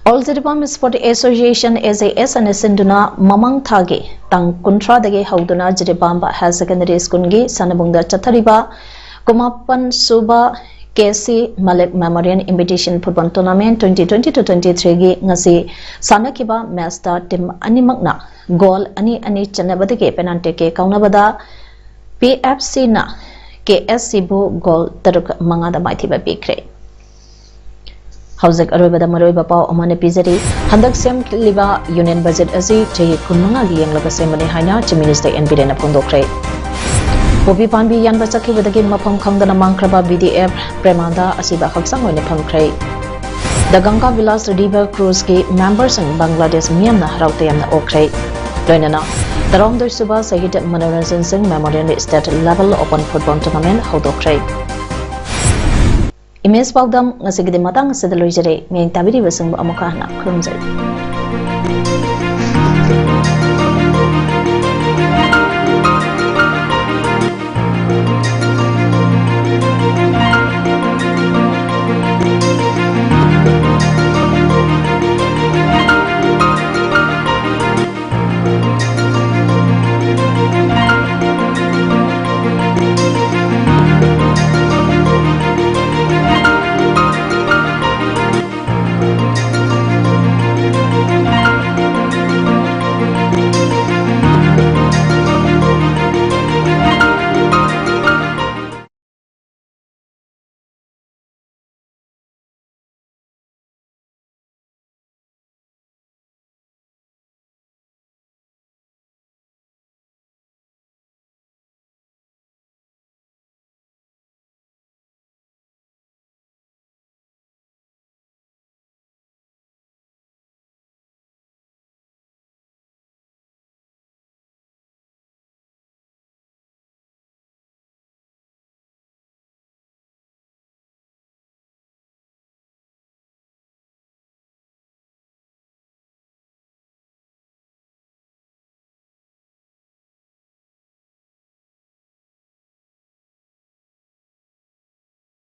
All Jiribam sport association, A J S, ꯑꯁꯤꯟꯗꯨꯅ ꯃꯃꯥꯡ ꯊꯥꯒꯤ ꯇꯥꯡ ꯀꯨꯟꯊ꯭ꯔꯥꯗꯒꯤ ꯍꯧꯗꯨꯅ ꯖꯤꯔꯤꯕꯥꯝ ꯍꯥꯌꯔ ꯁꯦꯀꯦꯟꯗꯔꯤ ꯁ꯭ꯀꯨꯜꯒꯤ ꯁꯥꯟꯅꯕꯨꯡꯗ ꯆꯠꯊꯔꯤꯕ ꯀꯨꯟꯃꯥꯄꯟ sub K C Malik memorial invitation football tournament twenty twenty to twenty three ꯒꯤ ꯉꯁꯤ ꯁꯥꯟꯅꯈꯤꯕ ꯃꯦꯆꯇ ꯇꯤꯝ ꯑꯅꯤꯃꯛꯅ ꯒꯣꯜ ꯑꯅꯤ ꯑꯅꯤ ꯆꯟꯅꯕꯗꯒꯤ ꯄꯦꯅꯥꯜꯇꯤ ꯀꯤꯛ ꯀꯥꯎꯅꯕꯗ ꯄꯤ ꯑꯦꯐ ꯁꯤꯅ ꯀꯦ ꯑꯦꯁ ꯁꯤꯕꯨ ꯒꯣꯜ ꯇꯔꯨꯛ ꯃꯉꯥꯗ ꯃꯥꯏꯊꯤꯕ ꯄꯤꯈ꯭ꯔꯦ꯫ ꯍꯧꯖꯤꯛ ꯑꯔꯣꯏꯕꯗ ꯃꯔꯨꯑꯣꯏꯕ ꯄꯥꯎ ꯑꯃꯅ ꯄꯤꯖꯔꯤ꯫ ꯍꯟꯗꯛ ꯁꯦꯝꯂꯤꯕ ꯌꯨꯅꯤꯌꯟ ꯕꯖꯦꯠ ꯑꯁꯤ ꯆꯍꯤ ꯀꯨꯟꯃꯉꯥꯒꯤ ꯌꯦꯡꯂꯒ ꯁꯦꯝꯕꯅꯤ ꯍꯥꯏꯅ ꯆꯤꯐ ꯃꯤꯅꯤꯁꯇꯔ ꯑꯦꯟ ꯕꯤꯔꯦꯟꯅ ꯐꯣꯡꯗꯣꯛꯈ꯭ꯔꯦ꯫ ꯄꯣꯄꯤ ꯄꯥꯝꯕꯤ ꯌꯥꯟꯕ ꯆꯠꯈꯤꯕꯗꯒꯤ ꯃꯐꯝ ꯈꯪꯗꯅ ꯃꯥꯡꯈ꯭ꯔꯕ ꯕꯤ ꯗꯤ ꯑꯦꯐ ꯄ꯭ꯔꯦꯃꯥꯟꯗꯥ ꯑꯁꯤꯕ ꯍꯛꯆꯥꯡ ꯑꯣꯏꯅ ꯐꯪꯈ꯭ꯔꯦ꯫ ꯗ ꯒꯪꯒꯥ ꯚꯤꯂꯥꯁ ꯔꯤꯚꯔ ꯀ꯭ꯔꯨꯖꯀꯤ ꯃꯦꯝꯕꯔꯁꯤꯡ ꯕꯪꯒ꯭ꯂꯥꯗꯦꯁ ꯃꯤꯌꯥꯝꯅ ꯍꯔꯥꯎ ꯇꯌꯥꯝꯅ ꯑꯣꯛꯈ꯭ꯔꯦ꯫ ꯂꯣꯏꯅꯅ ꯇꯔꯥꯍꯨꯝꯗꯣꯏ ꯁꯨꯕ ꯁꯍꯤꯗ Manoranjan Singh memorial state level open football tournament ꯍꯧꯗꯣꯛꯈ꯭ꯔꯦ꯫ ꯏꯃꯦꯖ ꯄꯥꯎꯗꯝ ꯉꯁꯤꯒꯤꯗꯤ ꯃꯇꯥꯡ ꯑꯁꯤꯗ ꯂꯣꯏꯖꯔꯦ꯫ ꯃꯤꯌꯦꯡ ꯇꯥꯕꯤꯔꯤꯕꯁꯤꯡꯕꯨ ꯑꯃꯨꯛꯀ ꯍꯟꯅ ꯈꯨꯔꯨꯝꯖꯔꯤ꯫